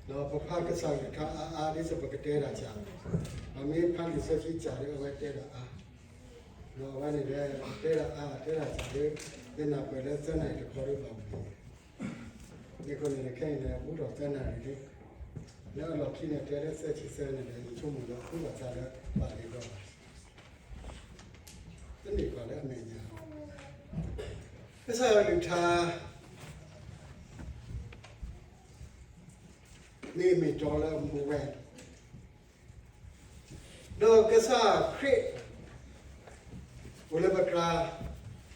ဒီးပဖးကစၢ်အကလုၢ်ကထါအါအါ ဒ်သိးပကတဲဒၣ်စှၤ, ပမ့ၢ်ဖးလံာ်စီဆှံစှၤဒီး အဝဲတဲဒၣ်အါ, ဒီးအဝဲန့ၣ်ဒီး တဲဒၣ်အါ တဲဒၣ်စှၤဒီး ယနၢ်ပၢၢ်လၢသၢနၣ်ရံၣ်တခီဒီးဘၣ်ဝံၤ, အဃိန့ၣ်ခဲအံၤန့ၣ် ဘူးထီၣ်သၢနၣ်ရံၣ်လံ, လၢအလီၢ်ခံန့ၣ် တဲလၢသၢဆံသၢနၣ်ရံၣ်န့ၣ် ယဆိကမိၣ်လၢအဃိဘၣ်သးလၢပာ်လံဘျီဘၣ်, တန့ၢ်ပှၤလၢအမဲာ်ညါ, ကစၢ်ယွၤအကလုၢ်ကထါ မ့ၢ်မ့ၢ်တီလၢအမူဝဲ, ဒီးကစၢ်ခရံာ် အိၣ်လၢပကျါ,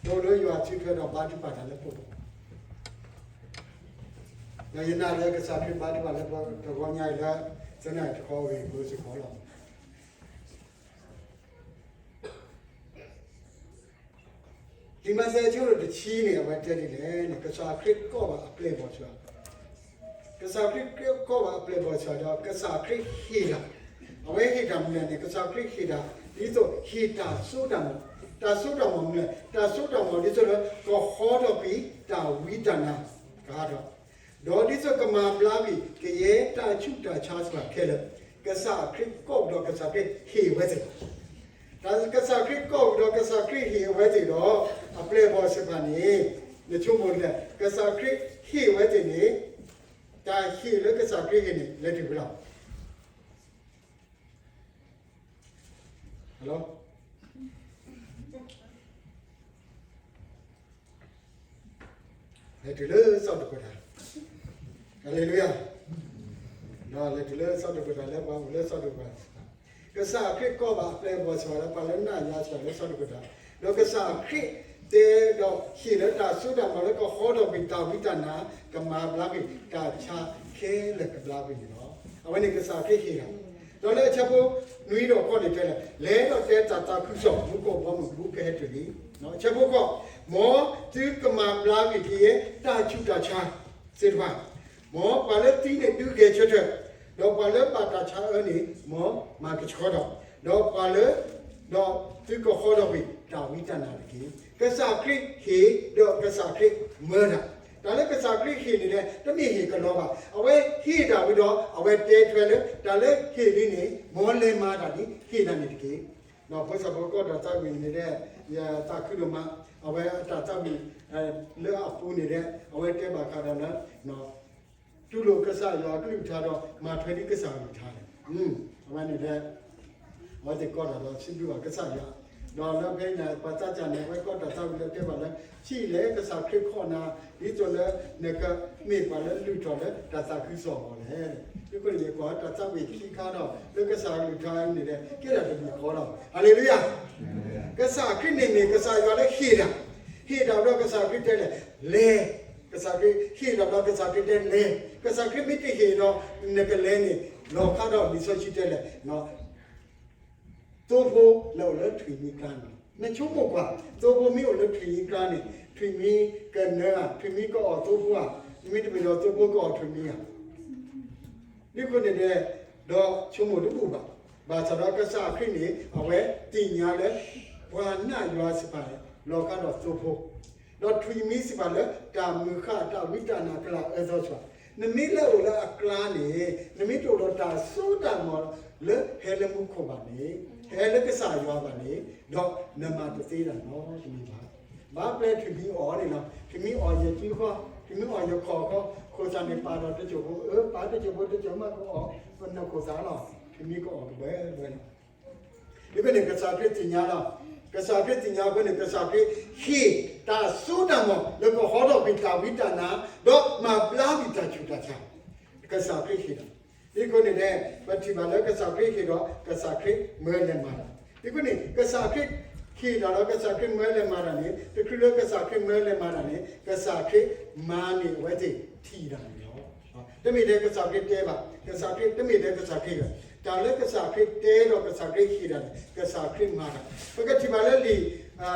ဒီးလၢယွၤထုးထွဲဒီးဘါထုကဖၣ်တၢ်လၢပဂီၢ်, ဒီးယနာ်လၢကစၢ်ခရံာ်ဘါထုကဖၣ်လၢပဂီၢ်ညါအံၤလၢ သၢနၣ်ရံၣ်တခီဝံၤ ပစ့ၢ်ကီးလီၤ. လံာ်မးသဲအဆၢဒိၣ်တဆံန့ၣ် အဝဲတဲဒ်လဲၣ်န့ၣ် ကစၢ်ခရံာ်ကိးဘၣ်အပျဲၢ်အဘီၣ်စှၤ, ကစၢ်ခရံာ်ကိးဘၣ်အပျဲၢ်အဘီၣ်စှၤဒီး ကစၢ်ခရံာ်ဟ့ၣ်တၢ်, အဝဲဟ့ၣ်တၢ်မနုၤလဲၣ်န့ၣ် ကစၢ်ခရံာ်ဟ့ၣ်တၢ် ဒ်သိးဟ့ၣ်တၢ်စိတၢ်ကမီၤ, တၢ်စိတၢ်ကမီၤမနုၤလဲၣ်, တၢ်စိတၢ်ကမီၤဒ်သိးလၢ ကဟီထီၣ်ကွံာ်တၢ်ဝံတၢ်နါကဟးထီၣ်, ဒီးဒ်သိးကမၤဘျါကွံာ် ကယဲၢ်တၢ်ဆူးတၢ်ဆါစှၤခဲလၢာ်, ကစၢ်ခရံာ်ကိးဒီးကစၢ်ခရံာ်ဟ့ၣ်ဝဲသ့ၣ် တၢ်ကစၢ်ခရံာ်ကိးဒီးကစၢ်ခရံာ်ဟ့ၣ်အဝဲသ့ၣ်ဒီး အပျဲၢ်အဘီၣ်စ့ၢ်ကီးန့ၣ် နဆိကမိၣ်ဒ်လဲၣ်, ကစၢ်ခရံာ်ဟ့ၣ်ဝဲသ့ၣ်န့ၣ် တၢ်ဟ့ၣ်လၢကစၢ်ခရံာ်ဟ့ၣ်န့ၣ် လဲၤတုၤဖဲလဲၣ်. လဲၤတုၤလၢစီၤဒိၣ်ကီၢ်တၢ်, ဟါလ့လူယၤ, လဲၤတုၤလၢစီၤဒိၣ်ကီၢ်တၢ် လၢပှၤအိၣ်လၢစီၤဒိၣ်ကီၢ်တၢ်, ကစၢ်ခရံာ်ကိးဘၣ်အပျဲၢ်အဘီၣ်စှၤလၢ ပှၤလၢနးယၤစှၤလၢစီၤဒိၣ်ကီၢ်တၢ်, ဒီးကစၢ်ခရံာ်တဲဒီးဟ့ၣ်လၢတၢ်စိတၢ်ကမီၤလၢကဟီထီၣ်ကွံာ်တၢ်ဝံတၢ်နါ, ကမၤဘျါကွံာ်တၢ်ဆါခဲလၢာ်ကဘျါကွံာ်န့ၣ်လီၤ. အဝဲန့ၣ်ကစၢ်ခရံာ်ဟ့ၣ်လီၤ. ဒီးလၢအဆၢဖိနွံဒီးဃိးန့ၣ်တဲလဲၣ်, လဲၤဒီးတဲတၢ်သးခုကစီၣ် မူခိၣ်ဘီမုၢ်ကဘူးကဟဲတ့ၢ်လံ. အဆၢဖိဃိး, မ်သုကမၤဘျါကွံာ်ကယဲၢ်တၢ်ဆူးတၢ်ဆါသ့ၣ်တဖၣ်, မ်ပှၤလၢသံန့ၣ်ဒုးဂဲၤဆၢထၢၣ်, ဒီးပှၤလၢဘၣ်တၢ်ဆါအၢန့ၣ် မ်မၤကဆှီထီၣ်, ဒီးပှၤလၢ ဒီးသုကဟီထီၣ်ကွံာ်တၢ်ဝံတၢ်နါတက့ၢ်. ကစၢ်ခရံာ်ဟ့ၣ်ဒီးကစၢ်ခရံာ်မၢတၢ်, တၢ်လၢကစၢ်ခရံာ်ဟ့ၣ်န့ၣ်လဲၣ် တမ့ၢ်ဟ့ၣ်ကလီဘၣ်, အဝဲဟ့ၣ်တၢ်ဝံၤဒီး အဝဲတဲထွဲလၢ တၢ်လၢဟ့ၣ်လံန့ၣ် မ်လဲၤမၤတၢ်ဒ်ဟ့ၣ်တၢ်န့ၣ်တက့ၢ်. ဒီးဖိစီၤဖိကီၢ်တၢ်သးဝံၣ်န့ၣ်ဒီး ယသးခုဒိၣ်မး, အဝဲအတၢ်သးဝံၣ် လၢအပူၤန့ၣ်ဒီး အဝဲတဲဘၣ်ဃးဒီးလၢ တူၢ်လိာ်ကစၢ်ယွၤအကလုၢ်ကထါဒီး မၤထွဲဒ်ကစၢ်အကလုၢ်ကထါန့ၣ်, အဝဲန့ၣ်ဒီး အဝဲသ့ၣ်ကီးတၢ်ဒီးစံးဘျုးဘၣ်ကစၢ်ယွၤ, ဒီးလၢဖဲန့ၣ် ပှၤသးစၢ်န့ၣ် အဝဲကီးတၢ်သးဝံၣ်လၢတဲဘၣ်လၢ စံးလဲၣ်ကစၢ်ခရံာ်ခိၣ်နၢ် ဒ်သိးလၢနကမ့ၢ်ပှၤလၢလုၢ်ထီၣ်လၢတၢ်သးခုကစီၣ်အဂီၢ်လဲၣ်. ဒ်သိးယကွၢ်တၢ်သးဝံၣ်ခံခါဒီး လၢကစၢ်အကလုၢ်ကထါအံၤန့ၣ်ဒီး ကဲထီၣ်တမံၤဃီလီၤ. ဟါလ့လူယၤ. ကစၢ်ခရံာ်န့ၣ်မ့ၢ်ကစၢ်ယွၤလၢဟ့ၣ်တၢ်, ဟ့ၣ်တၢ်ဒီးကစၢ်ခရံာ်တဲလဲၣ်, လဲၤ, ကစၢ်ခရံာ်ဟ့ၣ်တၢ်ဒီးကစၢ်ခရံာ်တဲလဲၤ, ကစၢ်ခရံာ်မ့ၢ်တဟ့ၣ်ဒီး နကလဲၤန့ၣ် လီၤဃးဒီးလံာ်စီဆှံတဲလဲၣ် သိဖိလၢအိၣ်လၢထွံၣ်မံကျါန့ၣ်လီၤ. နဆိကမိၣ်ကွၢ်, သိဖိမ့ၢ်အိၣ်လၢထွံၣ်မံကျါန့ၣ် ထွံၣ်မံကနၢဧါ, ထွံၣ်မံကအီၣ်သိဖိဧါ, မ့တမ့ၢ်ဒီးသိဖိကအီၣ်ထွံၣ်မံဧါ. ဒ်အဃိန့ၣ်ဒီး ဒီးဆိကမိၣ်တဘူၣ်ဘၣ်. ဘၣ်ဆၣ်ဒီးကစၢ်ခရံာ်န့ၣ် အဝဲသ့ၣ်ညါလၢ ပှၤနာ်ယွၤစ့ၢ်ကီး လီၤဃးဒီးသိဖိ ဒီးထွံၣ်မံစ့ၢ်ကီးလၢ တၢ်မုၢ်ဃၢ်တၢ်ဝံတၢ်နါကလၤအၢသီစှၤ. နမ့ၢ်လဲၤအိၣ်လၢအကျါန့ၣ် နမ့ၢ်တအိၣ်ဒီးတၢ်စိတၢ်ကမီၤလၢဟဲလၢမူခိၣ်ဘၣ်န့ၣ်, ဟဲလၢကစၢ်ယွၤဘၣ်န့ၣ်, ဒီးနမၤတသ့တၢ်နီတမံၤဘၣ်. ဘၣ်ပျဲထွံၣ်မံအီၣ်န့ၣ်လီၤ. ထွံၣ်မံအီၣ်ယဲၢ်ကၠံဃီ, ထွံၣ်မံအီၣ်ယဲၢ်ခီၣ်ဃီ, ခိၣ်သၣ်န့ၣ်ပာ်ဒီးတစိၢ်ဖိ, အၢ ပာ်တစိၢ်ဖိတစိၢ်မးကအီၣ်, ပနခိၣ်သၣ်လီၤ. ထွံၣ်မံကအီၣ်ကဘှဲဘှဲလီၤ. ဒ်ဖဲန့ၣ် ကစၢ်ခရံာ်သ့ၣ်ညါလီၤ. ကစၢ်ခရံာ်သ့ၣ်ညါအဃိန့ၣ် ကစၢ်ခရံာ်ဟ့ၣ်တၢ်စိတၢ်ကမီၤ လၢကဟီထီၣ်ကွံာ်တၢ်ဝံတၢ်နါ, ဒီးမၤဘျါကွံာ်တၢ်ဆူးတၢ်ဆါ, ကစၢ်ခရံာ်ဟ့ၣ်လီၤ. ဒ်အဃိန့ၣ်ဒီး ပထံၣ်ဘၣ်လၢကစၢ်ခရံာ်ဟ့ၣ်ဒီး ကစၢ်ခရံာ်မၢလဲၤမၤတၢ်. ဒ်အဃိန့ၣ် ကစၢ်ခရံာ်ဟ့ၣ်တၢ်ဒီး ကစၢ်ခရံာ်မၢလဲၤမၤတၢ်န့ၣ် တချုးလၢကစၢ်ခရံာ်မၢလဲၤမၤတၢ်န့ၣ် ကစၢ်ခရံာ်မၤန့ၢ်အဝဲသ့ၣ်ထံၣ်တၢ်န့ၣ်လီၤ. တမ့ၢ်ထဲကစၢ်ခရံာ်တဲဘၣ်, ကစၢ်ခရံာ် တမ့ၢ်ထဲကစၢ်ခရံာ်ဂ့ၤ, တၢ်လၢကစၢ်ခရံာ်တဲဒီးကစၢ်ခရံာ်ဟ့ၣ်တၢ်န့ၣ် ကစၢ်ခရံာ်မၤတၢ်. ပကထံၣ်ဘၣ်လၢလံာ်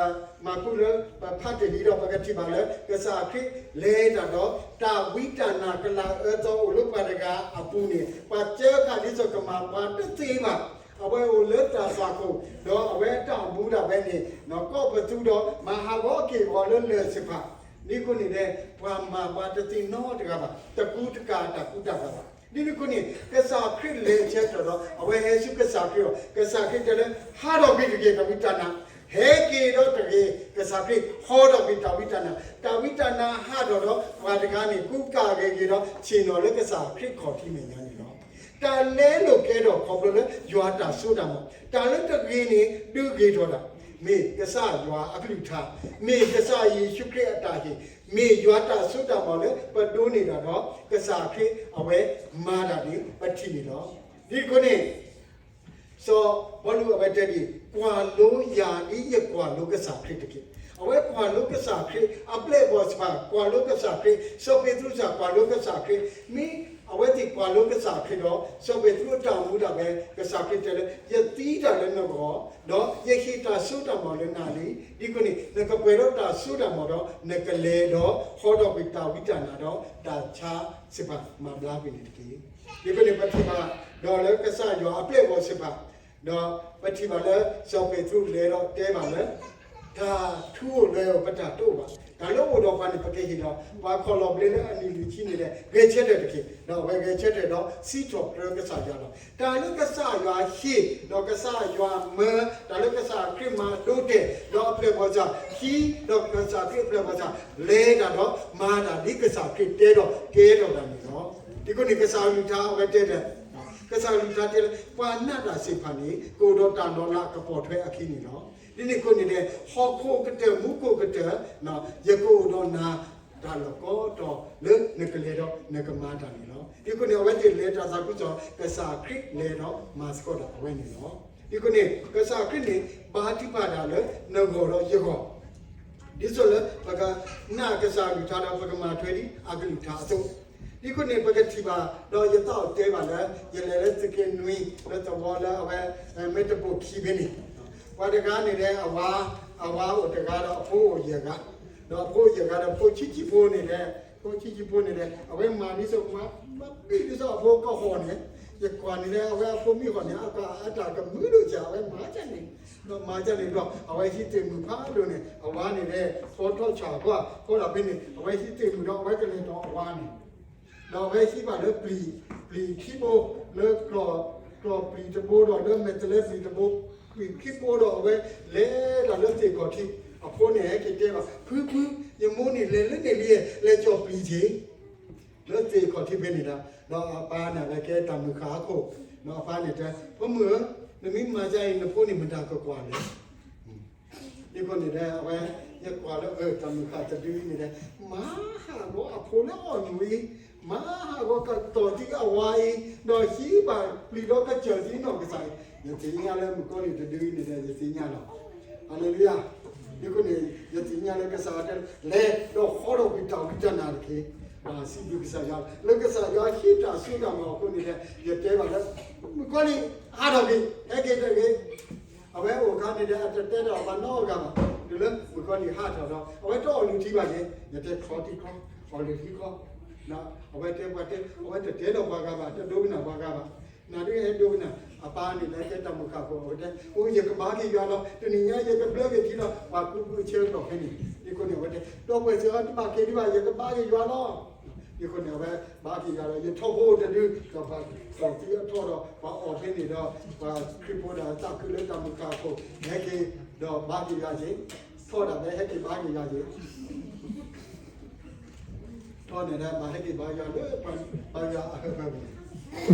မၢ်ကူးလၢပဖးတ့ၢ်လံဒီး ပကထံၣ်ဘၣ်လၢ ကစၢ်ခရံာ်လဲၤတၢ်ဒီး တၢ်ဝံတၢ်နါကလၤအၢသီအိၣ်လၢပှၤတဂၤအပူၤန့ၣ် ပှၤစၢဃာ်ဒ်သိးကမၤပှၤတသ့ဘၣ်. အဝဲအိၣ်လၢတၢ်သွၣ်ခိၣ် ဒီးအဝဲတၢ်အိၣ်မူဒၣ်ဝဲန့ၣ် ကိးပသူဒီးမၤဟးဂီၤက့ၤဂီၤလၢလၢၢ်သ့ၣ်တဖၣ် ဒ်အဃိန့ၣ်ဒီး ပှၤမၤပှၤတသ့နီတဂၤဘၣ်, တကူတကၤတၢ်ကူတၢ်ကၤဘၣ်. ဒ်န့ၣ်အဃိန့ၣ် ကစၢ်ခရံာ်လဲၤဆၢကတီၢ်ဒီး အဝဲဟဲဆူကစၢ်ခရံာ်အအိၣ်, ကစၢ်ခရံာ်တဲလၢ ဟးထီၣ်ကွံာ်တက့ၢ်တၢ်ဝံတၢ်နါ, ဟဲက့ၤဒီးတဂ့ၤ, ကစၢ်ခရံာ်ဟီထီၣ်ကွံာ် တၢ်ဝံတၢ်နါ, တၢ်ဝံတၢ်နါဟးထီၣ်ဒီး ပှၤတဂၤန့ၣ် ကူကၤဂဲၤက့ၤဒီး ဆ့ၣ်နီၤလၢကစၢ်ခရံာ်ခီၣ်ထံးမဲာ်ညါန့ၣ်လီၤ. တၢ်လဲလိာ်ကဲထီၣ်ခီဖျိလၢယွၤတၢ်စိတၢ်ကမီၤ, တၢ်လၢတဂ့ၤန့ၣ် ဒုးဂ့ၤထီၣ်တၢ်, မ့ၢ်ကစၢ်ယွၤအကလုၢ်ကထါ, မ့ၢ်ကစၢ်ယ့ၣ်ၡူးခရံာ်အတၢ်ဟ့ၣ်, မ့ၢ်ယွၤတၢ်စိတၢ်ကမီၤလၢပဒိးန့ၢ်တၢ်ဒီး ကစၢ်ခရံာ်အဝဲမၤတၢ်န့ၣ် ပထံၣ်န့ၣ်လီၤ. ဒ်အဃိန့ၣ် စီၤပီလူးအဝဲတဲဒ်အံၤ, ကွၢ်လိယၤဒ်ယကွၢ်လိကစၢ်ခရံာ်တက့ၢ်. အဝဲကွၢ်လိကစၢ်ခရံာ်, အပျဲၢ်အဘီၣ်စ့ၢ်ကီး ကွၢ်လိကစၢ်ခရံာ်, စီၤပ့းတရူးစ့ၢ်ကီး ကွၢ်လိကစၢ်ခရံာ်, မ့ၢ်အဝဲသ့ၣ်ကွၢ်လိကစၢ်ခရံာ်ဒီး စီၤပ့းတရူးအတၢ်အိၣ်မူဒၣ်ဝဲ ကစၢ်ခရံာ်တဲလၢ ယသံတၢ်လၢနဂီၢ်, ဒီးယဟ့ၣ်တၢ်စိတၢ်ကမီၤလၢနၤလံ. ဒ်အဃိန့ၣ် နကပှဲၤဒီးတၢ်စိတၢ်ကမီၤဒီး နကလဲၤဒီးဟီထီၣ်ကွံာ်တၢ်ဝံတၢ်နါဒီး တၢ်ဆါစ့ၢ်ကီးမၤဘျါကွံာ်န့ၣ်တက့ၢ်. ဒ်အဃိန့ၣ် ပထံၣ်ဘၣ်ဒီးလၢကစၢ်ယွၤအပျဲၢ်အဘီၣ်စ့ၢ်ကီး, ဒီးပထံၣ်ဘၣ်လၢစီၤပ့းတရူးလဲၤဒီးတဲဘၣ်လၢ တၢ်ထူအိၣ်လွဲအိၣ်ပတၢ်တအိၣ်ဘၣ်. တၢ်လၢအိၣ်ဒီးပှၤန့ၣ် ပကဟ့ၣ်လီၤ. ပှၤခီၣ်လီၢ်ဘျ့လၢအနံၣ်လွံၢ်ဆံန့ၣ်ဒီး ဂဲၤဆၢထၢၣ်တက့ၢ်. ဒီးအဝဲဂဲၤဆၢထၢၣ်ဒီးစံးထီၣ်ပတြၢၤကစၢ်ယွၤလီၤ. တၢ်လၢကစၢ်ယွၤဟ့ၣ် ဒီးကစၢ်ယွၤမၢ, တၢ်လၢကစၢ်ခရံာ်မၤဒိတဲာ် ဒီးအပျဲၢ်အဘီၣ်စ့ၢ်ကီး ဒီးကစၢ်ခရံာ်အပျဲၢ်အဘီၣ်စ့ၢ်ကီး လဲၤတၢ်ဒီးမၤတၢ်ဒ်ကစၢ်ခရံာ်တဲဒီးကဲထီၣ်တၢ်န့ၣ်လီၤ. ဒ်အဃိန့ၣ် ကစၢ်အကလုၢ်ကထါအဝဲတဲဒီး ကစၢ်အကလုၢ်ကထါတဲလၢ ပှၤနာ်တၢ်သ့ၣ်တဖၣ်န့ၣ် ကအိၣ်ဒီးတၢ်လီၤလးကပိာ်ထွဲအခံန့ၣ်လီၤ. ဒ်န့ၣ်အဃိန့ၣ်ဒီး ဟီၣ်ခိၣ်ကတၢၢ်မူခိၣ်ကတၢၢ် ယကအိၣ်ဒီးနၤ တၢ်လီၢ်ကိးတီၤလၢနကလဲၤဒီးနကမၤတၢ်န့ၣ်လီၤ. ဒ်အဃိန့ၣ် အဝဲသ့ၣ်လဲၤတၢ်သးခုကစီၣ် ကစၢ်ခရံာ်လဲၤဒီးမၤသကိးတၢ်အဝဲန့ၣ်လီၤ. ဒ်အဃိန့ၣ် ကစၢ်ခရံာ်န့ၣ် ဘါထုကဖၣ်တၢ်လၢနဂီၢ်ဒီးယဂီၢ် ဒ်သိးလၢပကနာ်ကစၢ်အကလုၢ်ကထါဒီး ပကမၤထွဲဒ်အကလုၢ်ကထါအသိး, ဒ်အဃိန့ၣ် ပကထံၣ်ဘၣ်ဒီး ယသးအိၣ်တဲဘၣ်လၢ ယလဲၤလၢသုးက့နွံ လၢသဝီလၢအဝဲ မ့ၢ်တပိာ်ခံဖဲန့ၣ်, ပှၤတဂၤန့ၣ်ဒီး အဝၤ, အဝၤအိၣ်တဂၤဒီးအဖိအိၣ်ယဲၢ်ဂၤ, ဒီးအဖိအိၣ်ယဲၢ်ဂၤဒီး ဖိဆံးဆံးဖိန့ၣ်ဒီး, ဖိဆံးဆံးဖိန့ၣ်ဒီး အဝဲမၤဒ်သိးမၤ, မၤဘံၣ်ဒ်သိးအဖိကဟီၣ်န့ၣ်, ယကွၢ်န့ၣ်ဒီး အဝဲအဖိမ့ၢ်ဟီၣ်န့ၣ် အတၢ်ကမုာ်ဒိၣ်စၢ် အဝဲမၤဒ်န့ၣ်, ဒီးမၤဒ်န့ၣ်ဒီး အဝဲဟံးသ့ၣ်မုၢ်ဖးဒိၣ်န့ၣ် အဝၤန့ၣ်ဒီး ဖီထီၣ်ဆၣ်ကွၢ် ဖီဒၣ်ဖဲန့ၣ် အဝဲဟံးသ့ၣ်မုၢ်ဒီး အဝဲကလဲၤဒီးအဝၤန့ၣ် ဒီးအဝဲဟံးဘၣ်လၢပျံၤ, ပျံၤခံဘိ, လၢကျီၢ်ပျံၤတဘိဒီး လၢမဲာ်တဲးလဲးပျံၤတဘိ, ပျံၤခံဘိဒီး အဝဲလဲၤတၢ်လၢသ့ၣ်ခီၣ်ထံး, အဖိန့ၣ်ဟဲက့ၤတဲဘၣ် ဖုဖု, ယမိၢ်န့ၣ်လဲၤလၢန့ၣ်လံ, လဲၤကၠီၣ်ပျံၤက့ၤ လၢသ့ၣ်ခီၣ်ထံးဖဲန့ၣ်ဒီး, ဒီးအပၢ်န့ၣ် အဝဲကဲတၢ်မုၢ်ဃၢ်အခိၣ်, ဒီးအပၢ်န့ၣ်တဲ, ဖိမုၣ်ဧၢ, နမ့ၢ်မၤဒ်အံၤ နဖိန့ၣ်မတၤကကွၢ်လဲၣ်. ဒ်အဃိန့ၣ်ဒီး အဝဲ ယကွၢ်လၢ တၢ်မုၢ်ဃၢ်တဒုအံၤန့ၣ်ဒီး မၤဟးဂီၤအဖိလၢအီၣ်နူၤအံၤ, မၤဟးဂီၤကတီၢ်သံအဝၤအံၤ, ဒီးဟံးဘၣ်ပျံၤဒီးကစၢၢ်သံနီၢ်ကစၢ်အံၤ, ယသ့ၣ်ညါလၢမုၣ်ကီၤလံၢ်တဒုအံၤန့ၣ်ဒီး ယသ့ၣ်ညါလီၤ. ဟၤလ့လူယၤ. ဒ်အဃိန့ၣ် ယသ့ၣ်ညါလၢကစၢ်ယွၤတဲ လဲၤဒီးဟီထီၣ်ကွံာ်တၢ်ဝံတၢ်နါတက့ၢ်. စံးဘျုးကစၢ်ယွၤ လၢကစၢ်ယွၤဟ့ၣ်တၢ်စိတၢ်ကမီၤအဃိန့ၣ်ဒီး ယတဲဘၣ်လၢ မုၣ်ကီၤလံၢ် ဟးထီၣ်ကွံာ် ဟဲက့ၤတဂ့ၤ အဝဲအိၣ်အခါန့ၣ်ဒီး အတတဲဒီးပှၤနီတဂၤဘၣ်. တုၤလၢမုၣ်ကီၤလံၢ်ဟးထီၣ်ဒီး အဝဲတအီၣ်လုၢ်ထံဘၣ်န့ၣ် ယတဲချီတံချီ, အီၣ်လုၢ်ထံချီ, အဝဲတဲပှၤတဲ အဝဲတတဲဒီးပှၤဂၤဘၣ်, တဒိကနၣ်ပှၤဂၤဘၣ်. နၤဒ်ဟဲဒိကနၣ် အပၢ်န့ၣ်လၢကဲတၢ်မုၢ်ဃၢ်ဖိ အဝဲတဲ အိ ယကဘါက့ၤယွၤလီၤ, တနံၤညါယကဘျၢက့ၤထံလီၤ. ပှၤကူပူအဆၢကတီၢ်ဖဲန့ၣ် ဒ်အဃိန့ၣ် အဝဲတဲ ဒီပုၢ်ဝဲၢ်စ့ၢ်ကီး တဘၣ်က့ၤဒံးဘၣ်, ယကဘါက့ၤယွၤလီၤ. ဒ်အဃိန့ၣ် အဝဲဘါက့ၤယွၤလီၤ. ယထီၣ်ဖိတဒု ဒီးပှၤကီၢ်သံအထီၣ်ဒီး ပှၤအီၣ်ဖဲန့ၣ်ဒီး ပှၤခရံာ်ဖိဒီးသးခုလၢတၢ်မုၢ်ဃၢ်အခိၣ် ဟဲက့ၤဒီးဘါက့ၤယွၤက့ၤ, ထီၣ်ဒၣ်ဝဲဟဲက့ၤဘါက့ၤယွၤက့ၤ ထီၣ်န့ၣ်ဒီး ဘၣ်ဟဲက့ၤဘါယွၤလၢပှၤယွၤအဟၢဖၢပူၤန့ၣ်,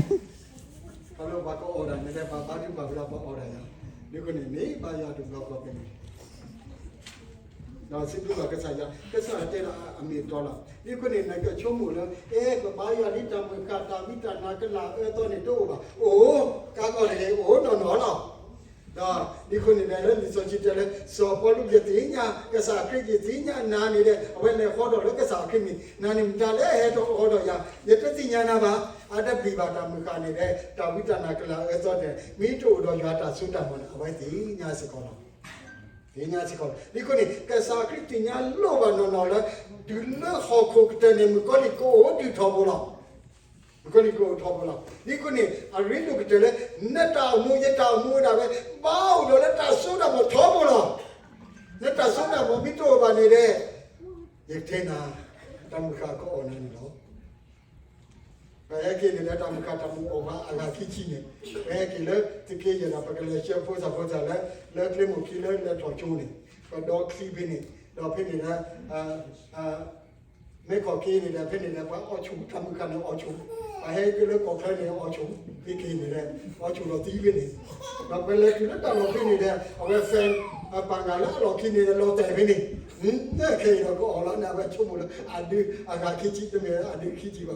ခီဖျိပှၤကအီၣ်ဒၣ်န့ၣ်ဒီး ပှၤဘါထုကဖၣ်ဝဲဒၣ်ပှၤအီၣ်ဒၣ်ယွၤ, ဒ်အဃိန့ၣ် မ့ၢ်ဘါယွၤတဘျီဃီဖဲန့ၣ် ဒီးစံးဘျုးဘၣ်ကစၢ်ယွၤ, ကစၢ်ယွၤတဲလီၤအမ့ၢ်အတီလီၤ. ဒ်အဃိန့ၣ် နကဆိကမိၣ်လၢ အဲ ပဘါယွၤဒ်တၢ်မုၢ်ဃၢ် တၢ်ဝံတၢ်နါကလၢအၢသီန့ၣ်တအိၣ်ဘၣ်. အိၣ်, ကးကီၢ်တဂ့ၤ အိၣ်နီၢ်နီၢ်လီၤ. ဒီးဒ်အဃိန့ၣ်ဒီး လၢလံာ်စီဆှံတဲလၢ စီၤပီလူး ယသ့ၣ်ညါကစၢ်ခရံာ် ယသ့ၣ်ညါနၤန့ၣ်ဒီး အဝဲလဲၤဃီဒီးလၢကစၢ်ခရံာ်မံၤ, နၤန့ၣ်မတၤလဲၣ်ဟဲထီၣ်ဃီဒီးယၤ, ယတသ့ၣ်ညါနၤဘၣ်, အတပျံၤဘၣ်တၢ်မုၢ်ဃၢ်န့ၣ်ဒီး တၢ်ဝံတၢ်နါကလၢအၢသီန့ၣ် မ့ၢ်တအိၣ်ဒီးယွၤတၢ်စိတၢ်ကမီၤန့ၣ် အဝဲသ့ၣ်ညါစ့ၢ်ကီးလီၤ. သ့ၣ်ညါစ့ၢ်ကီးလီၤ. ဒ်အဃိန့ၣ် ကစၢ်ခရံာ်သ့ၣ်ညါလိၣ်ဘၣ်နီၢ်နီၢ်လၢ တုၤလၢဟီၣ်ခိၣ်ကတၢၢ်န့ၣ် မုၣ်ကီၤလံၢ်ကအိၣ်ဒုးထီဘိလီၤ. မုၣ်ကီၤလံၢ်ကအိၣ်ထီဘိလီၤ. ဒ်အဃိန့ၣ် အရ့ဒိၣ်ကတၢၢ်လၢ နတၢ်အိၣ်မူ ယတၢ်အိၣ်မူဝဲဒၣ်ဝဲ ဘၣ်အိၣ်ဒီးလၢတၢ်စိတၢ်ကမီၤထီဘိလီၤ. လၢတၢ်စိတၢ်ကမီၤမ့ၢ်တအိၣ်ဘၣ်န့ၣ်ဒီး ယတဲနၤ တၢ်မုၢ်ဃၢ်ကအီၣ်နၤန့ၣ်လီၤ. ပဟဲက့ၤန့ၣ်လၢတၢ်မုၢ်ဃၢ်တၢ်မုၢ်အိၣ်ဘၣ်အဂၤခံဆံန့ၣ်, ပဟဲက့ၤလၢသုးက့ယဲၢ်ဒီး ပကလဲၤဆှၢဖိသၣ်ဖိသၣ်လၢ လၢကျ့မိၢ်ခံလၢလဲၤထီၣ်ကၠိန့ၣ်, ပဒီချံဖဲန့ၣ်, ဒီးဖဲန့ၣ်လၢ မဲခီၣ်က့ၤန့ၣ်ဒီး ဖဲန့ၣ်ဒီး ပှၤအီၣ်ဆူၣ် တၢ်မုၢ်ဃၢ်န့ၣ်အီၣ်ဆူၣ်, ပဟဲက့ၤလၢကီၢ်ချၢန့ၣ်အီၣ်ဆူၣ်, ဖဲက့ၤန့ၣ်ဒီး အီၣ်ဆူၣ်လီၤသံဖဲန့ၣ်, ဒီးပလဲၤတုၤလၢတၢ်လီၢ်ဖဲန့ၣ်ဒီး အဝဲ friend ပှၤဂၤလၢအလီၢ်ခံန့ၣ်ဒီး လီၤတဲာ်ဖဲန့ၣ်, ခဲအံၤဒီးကအီၣ်လီၤန့ၣ် အဝဲဆိကမိၣ်လၢ အဒုးအဂၤခံဆံ တမ့ၢ်အဒုးခံဆံဘၣ်, အဂၤခံဆံဒီးပကအီၣ်လီၤ, ဒီးပ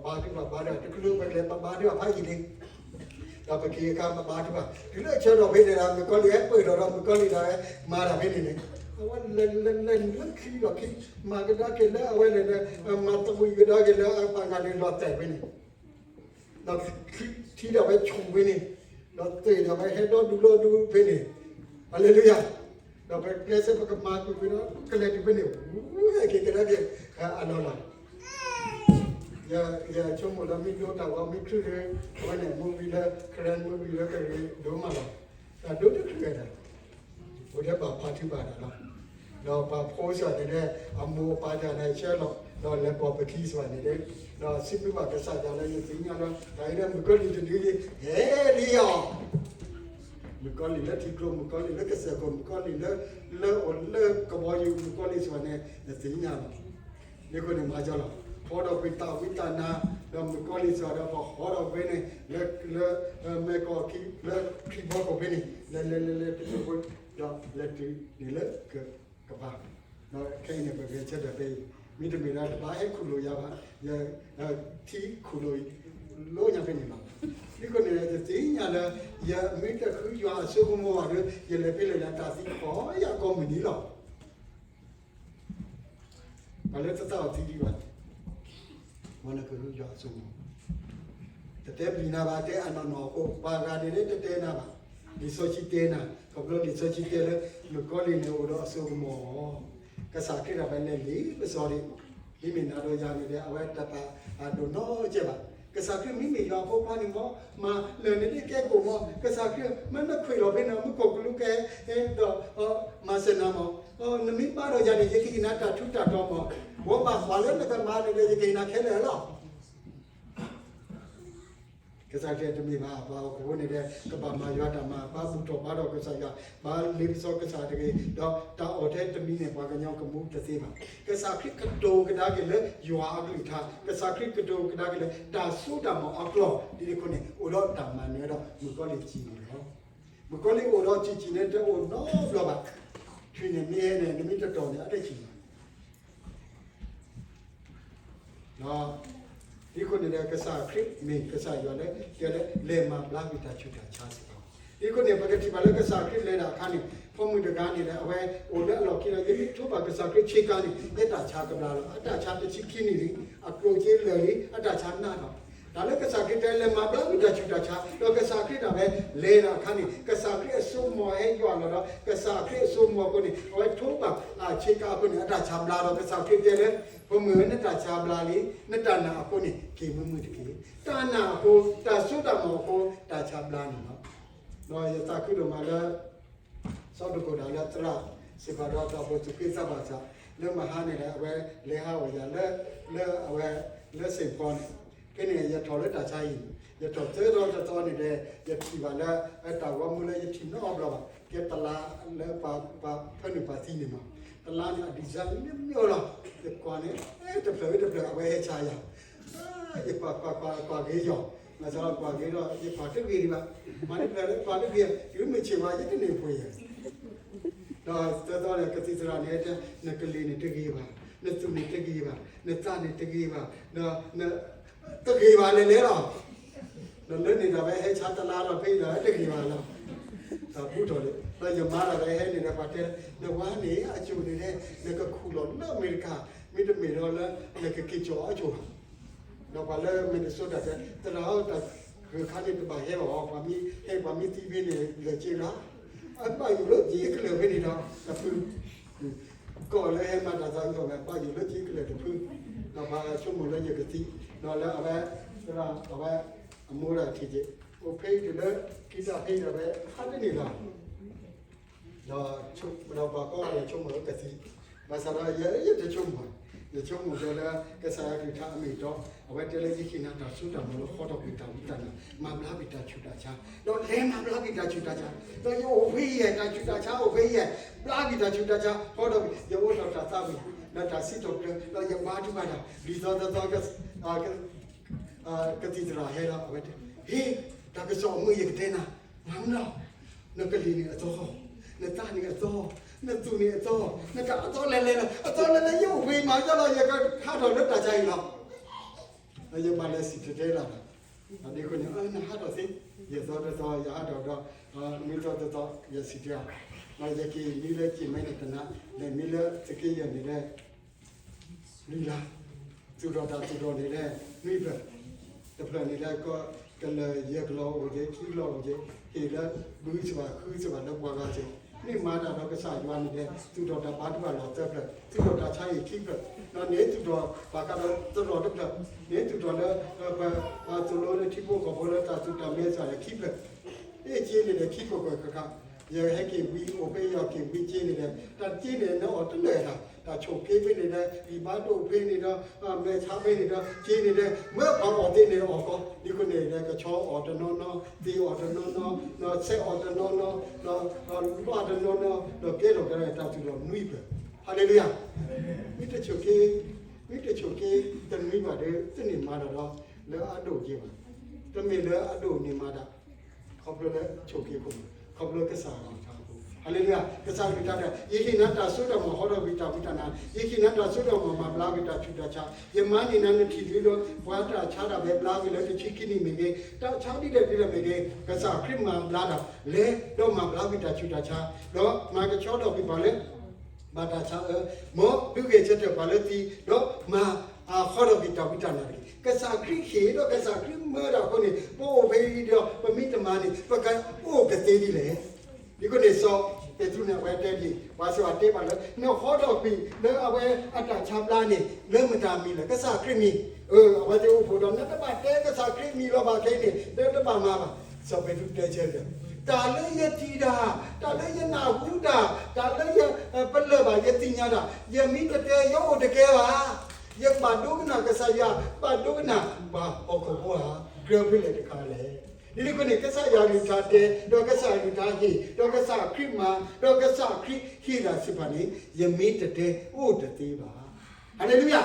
ဘါထုကဖၣ် ဘါထုကဖၣ် တချုးပကလဲၤ ပဘါထုကဖၣ်ဖးယံာ်လံ ဒီးပက့ၤအခါပဘါထုကဖၣ်, တုၤလၢအဆၢထီၣ်ဖဲန့ၣ်ဒီး မုၣ်ကီၤလံၢ်ဟဲပၢၢ်ထီၣ်ဒီး မုၣ်ကီၤလံၢ်ဒီး မၤတၢ်ဖဲန့ၣ်န့ၣ်, အဝဲလဲၤလဲၤလဲၤနုာ်လၢခံလီၢ်ခံ, မၤကဒါက့ၤလၢအဝဲန့ၣ်ဒီး မၤတဝံၤကဒါက့ၤလၢအပှၤဂၤန့ၣ်လီၤတဲာ်ဖဲန့ၣ်, ဒီးချံထံဒီးဝဲဆူၣ်ဖဲန့ၣ်, ဒီးသ့ၣ်ဒီးဝဲဟဲဒီဒူၣ်ဒီဒူၣ်ဖဲန့ၣ်, ဟါလ့လူယၤ, ဒီးပကျဲးစၢးပကမၤကွံာ်ကွံာ်ဒီး ကလဲၤတုၤဖဲန့ၣ် ဝူဟဲက့ၤကဒါက့ၤ အလီၢ်လီၤ ယဆိကမိၣ်လၢမ့ၢ်ဒိတၢ်ဂီၤမ့ၢ်ချုးလၢ အဝဲန့ၣ် movie လၢ Korean movie လၢကရ့ဒိၣ်မးလီၤ, တၢ်ဒိတချုးဝဲဒၣ်, အိၣ်ထဲပှၤဖးထုပှၤတၢ်လီၤ, ဒီးပှၤဖိစၢ်န့ၣ်ဒီး အမိၢ်အပၢ်တၢ်န့ၣ်ဆှၢလီၤ, ဒီးလဲၤပိာ်ပခံစှၤန့ၣ်ဒီး, ဒီးစံးဘျုးဘၣ်ကစၢ်ယွၤလၢယသ့ၣ်ညါလၢ တၢ်အံၤဒီးမုၣ်ကီၤလံၢ်တဒုအံၤ ဟဲလံအီၤ မုၣ်ကီၤလံၢ်လၢထံကျိ မုၣ်ကီၤလံၢ်လၢကစၢၢ်ခိၣ် မုၣ်ကီၤလံၢ်လၢ လၢအိၣ်လၢကဘီယူၤ မုၣ်ကီၤလံၢ်စှၤန့ၣ် ယသ့ၣ်ညါလီၤ, ဒ်အဃိန့ၣ်မၤကီလီၤ, ဟီဒီးကွံာ်တၢ်ဝံတၢ်နါ, ဒီးမုၣ်ကီၤလံၢ်စှၤဒီးပဟီဒီးဖဲန့ၣ် လၢ လၢမဲာ်ကီၢ်ခံ လၢထံဘီခိၣ်ဖဲန့ၣ် လဲၤလဲၤလဲၤလဲၤတစိၢ်ဖိ ဒီးလဲၤတုၤန့ၣ်လၢကဘါ, ဒီးခဲအံၤန့ၣ် ပဂဲၤဆၢထၢၣ်ဖဲအံၤ, မ့တမ့ၢ်ဒီးတဘၣ်ဟဲခူၣ်လိာ်ယၤဘၣ်, ယ ထံခူၣ်လိာ် လီၤညါဖဲန့ၣ်လီၤ, ဒ်အဃိန့ၣ် ယသ့ၣ်ညါလၢ ယမ့ၢ်တဃုယွၤအစိကမီၤဘၣ်ဒီး ယလဲၤဖဲလဲၣ်လၢတၢ်သံကွၢ်ယၤကိးမုၢ်နံၤလီၤ ပှၤလၢတသးအီၤသံဒံးဘၣ်န့ၣ်, မ်နကဃုယွၤအစိကမီၤ, တတဲပျံၤနၤဘၣ် တဲအနီၢ်နီၢ်အဃိ, ပှၤဂၤန့ၣ်လၢတတဲနၤဘၣ်, လံာ်စီဆှံတဲနၤ, ခီဖျိလံာ်စီဆှံတဲလၢ မုၣ်ကီၤလံၢ်န့ၣ်အိၣ်ဒီးအစိကမီၤ, ကစၢ်ခရံာ်တၢ်ဖဲလဲၤလံပစီဒံး, မ့မ့ၢ်နၤဒီးယၤန့ၣ်ဒီး အဝဲတပာ်အဒိၣ်နီတစဲးဘၣ်, ကစၢ်ခရံာ်မ့မ့ၢ်ယွၤအဖိခွါန့ၣ်မ့ၢ် မၤလၢာ်န့ၣ်ဒ်ကဲကိၣ်မ့ၢ် ကစၢ်ခရံာ် မ့ၢ်နခွဲးလီၤဖဲန့ၣ် မုၢ်ကိၢ်ကလူးကဲ ဒီး မၤစၢၤနၤမ့ၢ်, နမ့ၢ်ဘါထီၣ်ယၤန့ၣ် ယကဟ့ၣ်နၤတၢ်ထူးတၢ်တီၤမ့ၢ်, ဘိးဘၣ်ပှၤလၢနကမၤန့ၣ်ဒီး ယကဟ့ၣ်နၤခဲလၢာ်လီၤ. ကစၢ်ခရံာ်တမ့ၢ်ဘၣ် ပှၤဟီၣ်ခိၣ်ဖိန့ၣ်ဒီး ကဘၣ်မၤယွၤတၢ်မၤ ဘါဘူၣ်ထီၣ်ဘါထီၣ်ကစၢ်ယွၤ ဘါလ့ပစီကစၢ်တဂ့ၤ, ဒီးတၢ်အီၣ်ထဲတမံၤန့ၣ် ပှၤကညီကမူတသ့ဘၣ်. ကစၢ်ခရံာ်ကတိၤကဒါက့ၤလၢယွၤအကလုၢ်ကထါ, ကစၢ်ခရံာ်ကတိၤကဒါက့ၤလၢတၢ်စိတၢ်ကမီၤအကျိာ်, ဒ်န့ၣ်အဃိန့ၣ် အိၣ်ဒီးတၢ်မၤနၢၤဒီး မုၣ်ကီၤလံၢ်စံၣ်န့ၣ်လီၤ. မုၣ်ကီၤလံၢ်အိၣ်ဒီးစံၣ်စံၣ်န့ၣ် တအိၣ်နီတဘျီဘၣ်. ထွံၣ်န့ၣ်မ့ၢ်ဟဲန့ၣ် နမ့ၢ်တတီၢ်န့ၣ် အတစံၣ်ဘၣ်. ဒ်အဃိန့ၣ်ဒီး ကစၢ်ခရံာ်မ့ၢ်ကစၢ်ယွၤလၢ ကဲလၢလဲၤမၤဘျါကွံာ်တၢ်ဆူးတၢ်ဆါစ့ၢ်ကီး. ဒ်အဃိန့ၣ် ပကထံၣ်ဘၣ်လၢကစၢ်ခရံာ်လဲၤတၢ်အခါန့ၣ် ဖိမုၣ်တဂၤန့ၣ်ဒီး အဝဲအိၣ်လၢအလီၢ်ခံဒီး ယမ့ၢ်ထိးဘၣ်ကစၢ်ခရံာ်ဆ့ကၤန့ၣ် ယတၢ်ဆါကဘျါလီၤ. အတၢ်ဆါတဆံခံနံၣ်လံ, အကျိၣ်စ့လၢာ်လံ, အတၢ်ဆါနးထီၣ် တၢ်လၢကစၢ်ခရံာ်တဲလဲၤမၤဘျါကွံာ်တၢ်ဆူးတၢ်ဆါ, ဒီးကစၢ်ခရံာ်တၢ်ဖဲလဲၤတၢ်အခါန့ၣ် ကစၢ်ခရံာ်အစိကမီၤဟဲယွၤလီၤဒီး ကစၢ်ခရံာ်အစိကမီၤအဃိန့ၣ် အဝဲထိးဘၣ်ဆ့ကၤအဃိန့ၣ် အတၢ်ဆါဘျါဒီး ကစၢ်ခရံာ်တဲလၢ ဖိမုၣ်ဧၢ နတၢ်ဆါဘျါလံ, နတၢ်နာ်အဃိန့ၣ် က့ၤမုာ်မုာ်တက့ၢ်. တၢ်နာ်အဃိ တၢ်စိတၢ်ကမီၤအဃိ တၢ်ဆါဘျါန့ၣ်လီၤ. ဒီးယသးခုဒိၣ်မးလၢ စီၤဒကိၣ်တၢ်လၢသရၣ်စံးပာ်ဒီးတၢ်အိၣ်ဖှိၣ်သူၣ်က့သးဘၣ်ဆၣ် လၢမဟါန့ၣ်ဒီး အဝဲလဲၤဟးအိၣ်ယၤလၢ လၢအဝဲ လၢစ့ၣ်ဖီန့ၣ်, ဖဲန့ၣ် ယထီၣ်လၢတၢ်ဆါဟံၣ်, ယထီၣ်သၢသီတသီန့ၣ်ဒီး ယထံၣ်ဘၣ်လၢ တၢ်ဂီၤမူလၢယထံၣ်နီတဘျီဘၣ်, ကဲတလါလၢပှၤဖၢနုာ်ပှၤသံန့ၣ်မး, တလါန့ၣ် အ design မ့ၢ်မ့ၢ်လီၤ, ယကွၢ်န့ၣ် တဖျၢၣ်တဖျၢၣ် အဝဲဟဲဆါယၤ ယကွၢ်ကွၢ်ကွၢ်ကွၢ်ဂ့ၤယီၤ, မၤစၢၤကွၢ်ဂ့ၤဒီး ယကွၢ်တဂ့ၤဒံးဘၣ်, မၤတဖျၢၣ်လၢကွၢ်တဂ့ၤ, တုၤမုၢ်ဆ့ၣ်ဝါ ယတန့ၢ်ပှ့ၤယၤ, ဒီးသၢသီန့ၣ် ကသံၣ်သရၣ်န့ၣ်တဲ နကလ့ၤန့ၣ်တဂ့ၤဘၣ်, နသူၣ်န့ၣ်တဂ့ၤဘၣ်, နသးန့ၣ်တဂ့ၤဘၣ်, ဒီး တဂ့ၤဘၣ်လဲၤလဲၤလီၤ. ဒီးလၢန့ၣ်ဒီးဝဲဟဲဆါတလါဒီးဖဲအံၤဒီးတဂ့ၤဘၣ်လီၤ. တၢ်ဘူၣ်ထီၣ်လံ, ဒီးယမါဒီးဝဲဟဲန့ၣ်ဒီးပှၤတဲ, နဝၤန့ၣ် အစိၣ်န့ၣ် နကခူၣ်လီၤလၢအမဲရကၤ, မ့တမ့ၢ်ဒီးလၢ နကက့ၤကၠီၤအစိၣ်ဘၣ်. ဒီးပှၤလၢ Minnesota တဲ, သရၣ်ဧၢ တၢ်ဂ့ၢ်ခါန့ၣ်တဘၣ်ဟဲဘၣ်အီၤ, ပှၤမ့ၢ်ဟဲပှၤမ့ၢ်သံဖဲန့ၣ် လဲၤက့ၤလီၤ. အဘၣ်ယိၣ်လၢက့ၤကလၢာ်ဖဲန့ၣ်ဒီး တဖု ကီၢ်လၢဟဲမၤတၢ်သးအုးထီၣ်ဝဲ ဘၣ်ယိၣ်လၢက့ၤကလၢာ်တဖု, ဒီးပှၤဆိကမိၣ်လၢယကသံ, ဒီးလၢအဝဲ သရၣ်အဝဲ အမိၢ်ဒၣ်ထံၣ်က့ၤ, အိၣ်ဖဲအံၤတုၤလၢ ခံတၢ်ဖဲအံၤဒီးဝဲ ဟးတန့ၢ်လီၤ. ဒီး ဒီးပှၤကိးဂၤဒဲးဆိကမိၣ်လၢကသံ, ဘၣ်ဆၣ်ဒီးယဲယတဆိကမိၣ်ဘၣ်, ယဆိကမိၣ်တဲလၢ ကစၢ်ယွၤကလုၢ်ကထါအမ့ၢ်အတီ, အဝဲတဲလၢယဟ့ၣ်နၤတၢ်စိတၢ်ကမီၤလၢဟီထီၣ်ကွံာ်တၢ်ဝံတၢ်နါ, မၤဘျါကွံာ်တၢ်ဆူးတၢ်ဆါ, ဒီးလဲၤမၤဘျါကွံာ်တၢ်ဆူးတၢ်ဆါ, ဒီးယအိၣ်ဖဲယဲၢ် တၢ်ဆူးတၢ်ဆါအိၣ်ဖဲယဲၢ်, ဘျါကွံာ်တၢ်ဆူးတၢ်ဆါ, ဟီထီၣ်ကွံာ် ယအိၣ်ဒီးတၢ်သးဝံၣ် ဒီးတၢ်စံးထီၣ်ပတြၢၤ, ဒီးယဘါထုကဖၣ်တၢ် ဒ်သိးသိးသိး ကသံၣ်သရၣ်ဟဲလီၤ အဝဲတဲ, ဟ့ၣ်, တၢ်ကစီၣ်မုာ်ယကတဲနၤ, မၤမနီၤ, နကလံၤန့ၣ်အသီ, နသးန့ၣ်အသီ, နသူၣ်န့ၣ်အသီ, နတၢ်အသီလဲၤလဲၤလီၤ, အသီလဲၤလဲၤ ယအိၣ်ဖှံမၤကလီၤ ယကဟးထီၣ်လၢတၢ်ဆါအံၤလီၤ. ဒီးယဘၣ်လဲၤစံၣ်တဲၤတဲလီၤ, ဒ်အဃိန့ၣ် နဟးထီၣ်သ့, ယသီတသီ ယဟးထီၣ်ဒီး မုၢ်သီတသီ ယစံၣ်တဲၤအီၤ, ဒီးယက့ၤမံလၢက့ၤမဲန့ၣ်တနါ, လဲၤမံလၢသုးက့ယဲၢ်န့ၣ်လၢ လွံၢ်လါ, သူၣ်ထီၣ်တၢ်သူၣ်ထီၣ်န့ၣ်လၢ နွံဖျၢၣ်, တဖျၢၣ်န့ၣ်လၢ ကလၢာ်ယဲၢ်ကလီၤအိၣ်က့ၤ ခံကလီၤအိၣ်က့ၤ, ဟ့ၣ်လၢ ဘုစဘၣ်ဃုစဘၣ်လၢပှၤဂၤစ့ၢ်, မ့ၢ်မၤတၢ်ဒီးကစၢ်ယွၤန့ၣ်ဒီး သူၣ်ထီၣ်တၢ်ဘါထုကဖၣ်လီၤသၢဖျၢၣ်, သူၣ်ထီၣ်တၢ်ဆါဟ့ၣ်ခံဖျၢၣ်, ဒီးန့ၢ်သူၣ်ထီၣ်ဘၣ်ဃးဒီးသရိာ်တဖျၢၣ်, န့ၢ်သူၣ်ထီၣ်လၢ ပှၤသိၣ်လိလၢထံဖိကီၢ်ဖိလၢတၢ်သူၣ်တၢ်မဲစ့ၢ်န့ၣ်ခံဖျၢၣ်, အ့ၣ်က့န့ၣ်ဒီးခံကွဲၢ်ကွဲၢ်ခါခါ, ယဟဲက့ၤဝံအိၣ်ဖဲယက့ၤဝံက့န့ၣ်ဒီး တၢ်က့န့ၣ် နအီၣ်တလၢာ်တၢ်, တၢ်ဆိၣ်က့ဖဲန့ၣ်ဒီး ဂံၢ်ဘါဒိၣ်ဖဲန့ၣ်ဒီး မဲာ်ဆါဖဲန့ၣ်ဒီး က့န့ၣ်ဒီး မၢပှၤအီၣ်သ့န့ၣ်အီၣ်ကီ, ဒ်အဃိန့ၣ်ဒီး ကဆီအီၣ်တနီၤနီၤ, သ့ၣ်အီၣ်တနီၤနီၤ, ဒီးဆဲးအီၣ်တနီၤနီၤ, ဒီးလွၢ်တနီၤနီၤ, ဒီးကဲထီၣ်ကဲထီၣ်တၢ်သူၣ်ထီၣ်နွံဖျၢၣ်, ဟါလ့လူယၤ, မ့ၢ်တဆိၣ်က့, မ့ၢ်တဆိၣ်က့တနွံဘၣ်ဒီး တန့ၢ်မၤတၢ်ဒီး လၢအဒိၣ်က့ဘၣ်, တမ့ၢ်လၢအဒိၣ်န့ၢ်မၤတၢ် ခီဖျိလၢဆိၣ်က့ခိၣ်, ခီဖျိကစၢ်ယွၤအတၢ်အဃိ, ဟါလ့လူယၤ, ကစၢ်ကလုၢ်ကထါတဲ, ယဟ့ၣ်နၤတၢ်စိတၢ်ကမီၤဟီထီၣ်ကွံာ်တၢ်ဝံတၢ်နါ, ယဟ့ၣ်နၤတၢ်စိတၢ်ကမီၤမၤဘျါကွံာ်တၢ်ဆူးတၢ်ဆါ, ယမၤန့ၢ်နၤနထံၣ်လံဒီး ပှၤတၢ်ဆါတၢ်ဘဲဘျါကွံာ်လၢတဆံခံနံၣ်မ့ၢ်ဂ့ၤ, တၢ်ဆါဒ်လဲၣ်ဒ်လဲၣ်မ့ၢ်ဂ့ၤ, ကစၢ်ခရံာ်မၤဘျါတၢ်, လဲၤဒီးမၤဘျါကွံာ်တၢ်ဆူးတၢ်ဆါ, ဒီးမၤကဆှီထီၣ်ကွံာ်ပှၤလၢ ဘၣ်တၢ်ဆါအၢ, မ်ဒုးဂဲၤဆၢထၢၣ်ပှၤလၢသံ, ဒီးမၤဟီထီၣ်ကွံာ်တၢ်ဝံတၢ်နါတက့ၢ်. ကစၢ်ခရံာ်ဟ့ၣ်ဒီးကစၢ်ခရံာ်မၢတၢ်အဃိန့ၣ် ပအိၣ်ဖဲအံၤဒီး ပမ့ၢ်တမၤန့ၣ် ပကအိၣ်ကသ့ဒ်လဲၣ်. ဒ်အဃိန့ၣ် စီၤပ့းတရူးန့ၣ် အဝဲတဲဒ်အံၤ, ပှၤစံးဘၣ်တဲဘၣ်လၢ နဟီထီၣ်ကွံာ်လၢအဝဲအတၢ်ဆါဘျါန့ၣ် လၢမတၤအမံၤလဲၣ်, ကစၢ်ခရံာ်မံၤ, အဝဲသ့ၣ်အိၣ်ဖှိၣ်ဒီး နတဘၣ်တဲကစၢ်ခရံာ်မံၤလီၤဘၣ်ခဲအံၤန့ၣ် နတဘၣ်မၤဘၣ်. စီၤပ့းတရူးတဲဆၢက့ၤ, တၢ်လၢယထံၣ်တၢ်, တၢ်လၢယနၢ်ဟူတၢ်, တၢ်လၢယပလၢၢ်ဘၣ် ယသ့ၣ်ညါတၢ်, ယမ့ၢ်တတဲ ယအိၣ်တကဲဘၣ်. ယကဘၣ်ဒိကနၣ်ကစၢ်ယွၤ, ဘၣ်ဒိကနၣ်ပှၤဟီၣ်ခိၣ်ဖိဧါ, ကြၢးဖဲလဲၣ်တခါလဲၣ်. ဒ်န့ၣ်အဃိန့ၣ် ကစၢ်ယွၤအကလုၢ်ကထါတဲ, ဒီးကစၢ်အကလုၢ်ကထါဟ့ၣ်, ဒီးကစၢ်ခရံာ်မၤ, ဒီးကစၢ်ခရံာ်ဟ့ၣ်တၢ်စံးပာ်န့ၣ် ယမ့ၢ်တတဲအိၣ်တသ့ဘၣ်. ဟါလ့လူယၤ.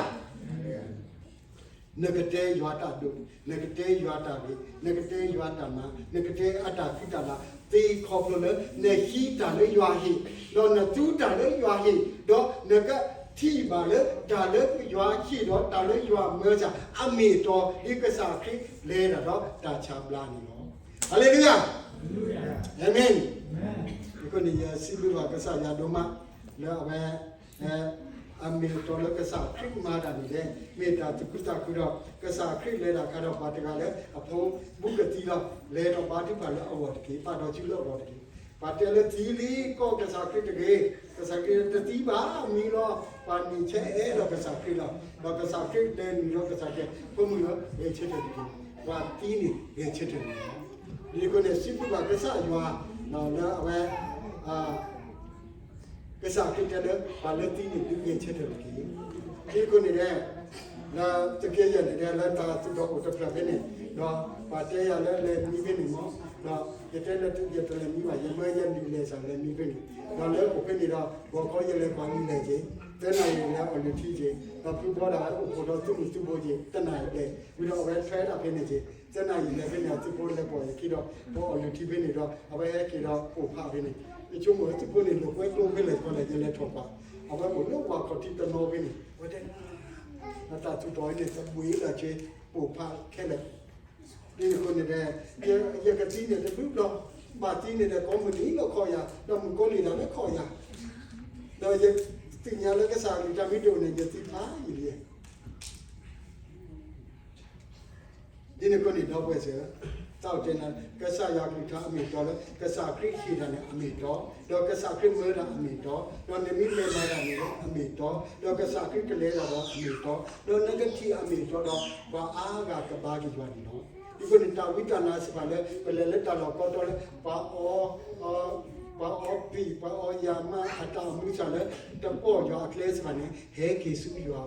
နကတဲယွၤတၢ်ဒိၣ်, နကတဲယွၤတၢ်ဂ့ၤ, နကတဲယွၤတၢ်မၤ, နကတဲအတၢ်ဃံတၢ်လၤသ့ ခီဖျိလၢ နဟံးတၢ်လၢယွၤဟ့ၣ်, ဒီးနသူတၢ်လၢယွၤဟ့ၣ်, ဒီးနကထံၣ်ဘၣ်လၢတၢ်လၢယွၤဟ့ၣ်ဒီးတၢ်လၢယွၤမၢစၢ် အမ့ၢ်အတီ ဒ်ကစၢ်ခရံာ်လဲၤတၢ်ဒီးတၢ်ဆါဘျါန့ၣ်လီၤ. ဟါလ့လူယၤ. အၤမ့ၣ်. အဃိန့ၣ် ယစံးဘျုးဘၣ်ကစၢ်ယွၤဒိၣ်မး လၢအဝဲ အမ့ၢ်အတီလၢကစၢ်ခရံာ်မၤတၢ်န့ၣ်လဲၣ်, မ့ၢ်တၢ်သူၣ်ခုသးခုဒီး ကစၢ်ခရံာ်လဲၤတၢ်ခါဒီးပှၤတဂၤလၢအဖိဘူးကသံလီၤ, လဲၤဒီးဘါထုကဖၣ်လၢအဂီၢ်တက့ၢ်, ပာ်ဒီးစုလၢအဂီၢ်တက့ၢ်. ပှၤတဲလၢသံလံကီၢ်ကစၢ်ခရံာ်တဂ့ၤ, ကစၢ်ခရံာ်တသံဘၣ်မံၤလီၤ, ပှၤနံၤဆဲးအဲၣ်ဒီးကစၢ်ခရံာ်လီၤ. ဒီးကစၢ်ခရံာ်လဲၤနုာ်လီၤကစၢ်ခရံာ်, ဖိမုၣ်ဧၢ, ဂဲၤဆၢထၢၣ်တက့ၢ်, ပှၤသံန့ၣ်ဂဲၤဆၢထၢၣ်န့ၣ်လီၤ. ဒ်န့ၣ်အဃိန့ၣ် စံးဘျုးဘၣ်ကစၢ်ယွၤ လၢအဝဲ ကစၢ်ခရံာ်တဲလၢ ပှၤလၢသံန့ၣ် ဒုးဂဲၤဆၢထၢၣ်တက့ၢ်. ဒ်န့ၣ်အဃိန့ၣ်ဒီး လၢသုးက့ယဲၢ်န့ၣ်ဒီး လၢတၢ်သူၣ်ထီၣ်အိၣ်တဖျၢၣ်ဖဲန့ၣ်, ဒီးပှၤတဲယၤလၢလဲၤမံဖဲန့ၣ်မး, ဒီးယတဲလၢယတလဲၤမံဘၣ်, ယမၢယနံၤလဲၤစ့ၢ်လဲၤမံဖဲန့ၣ်, ဒီးလၢအိၣ်ဖဲန့ၣ်ဒီး ဂီၤခီယလဲၤပှၤနံၤလဲၤက့ၤ, သၢနၣ်ရံၣ်လဲၤအီၣ်လုၢ်ထံက့ၤ, ဒီးဖုဘီဒၣ်အိၣ်ဖှိၣ်ဒီးသုးမုၢ်သုးဘိက့ၤ, သၢနၣ်ရံၣ်လဲၤ, ဝံၤဒီးအဝဲထွဲဒၣ်ဖဲန့ၣ်က့ၤ, သၢနၣ်ရံၣ်လဲၤဖဲန့ၣ် အသုးဖိလဲၤပိာ်ယခံဒီး ပအီၣ်လုၢ်ထံဖဲန့ၣ်ဒီး အဝဲဟဲက့ၤဒီးပိာ်ဖးဖဲန့ၣ်, ယဆိကမိၣ်သုးဖိန့ၣ် လိာ်ကွဲဒိဖဲလဲၣ်တခီလဲၣ် ယလဲၤထီၣ်ပာ်, အဝဲအိၣ်လၢဝၤခီၣ်ထံးတနီၤဖဲန့ၣ်, ဝဲတဲ အတၢ်သူၣ်ထီၣ်အံၤန့ၣ် တဘှံးလၢၤက့ၤ ပိာ်ဖးခဲလၢာ်. ဒ်န့ၣ်အဃိန့ၣ်ဒီး ယကသံန့ၣ်တဘျုးဘျီ, ဘၣ်သံန့ၣ်ဒီးကိးမုၢ်နံၤလၢခီၣ်ယၤ, ဒီးမုၢ်ကိးနံၤဒၣ်လၢခီၣ်ယၤ, ဒီးယသ့ၣ်ညါလၢကစၢ်အကလုၢ်ကထါမ့ၢ်တအိၣ်န့ၣ် ယသံဖးယံာ်လံ. ဒ်န့ၣ်အဃိန့ၣ် ဒီပုၢ်ဝဲၢ်စ့ၢ်, တၢ်အိၣ်တဲနၤ ကစၢ်ယွၤအကလုၢ်ကထါအမ့ၢ်အတီလၢ ကစၢ်ခရံာ်ဟ့ၣ်တၢ်န့ၣ်အမ့ၢ်အတီ, ဒီးကစၢ်ခရံာ်မၢတၢ်အမ့ၢ်အတီ, ဒီးနမ့ၢ်လဲၤမၤတၢ်န့ၣ်လၢအမ့ၢ်အတီ, ဒီးကစၢ်ခရံာ်ကလဲၤတၢ်ဒီးအမ့ၢ်အတီ, ဒီးနကထံၣ်အမ့ၢ်အတီဒီး ပှၤအါဂၤကဘါက့ၤယွၤန့ၣ်လီၤ. ဒ်အဃိန့ၣ် တၢ်ဝံတၢ်နါစ့ၢ်ကီးလၢ ပလဲၤလၢတၢ်လီၢ်ကိးတီလၢ ပှၤအီ ပှၤအီပံာ် ပှၤအီယၤမးအတၢ်အိၣ်မူစ့ၢ်လၢ တပိာ်ယွၤအကျဲစ့ၢ်ကီးန့ၣ် ဟဲက့ၤဆူယွၤ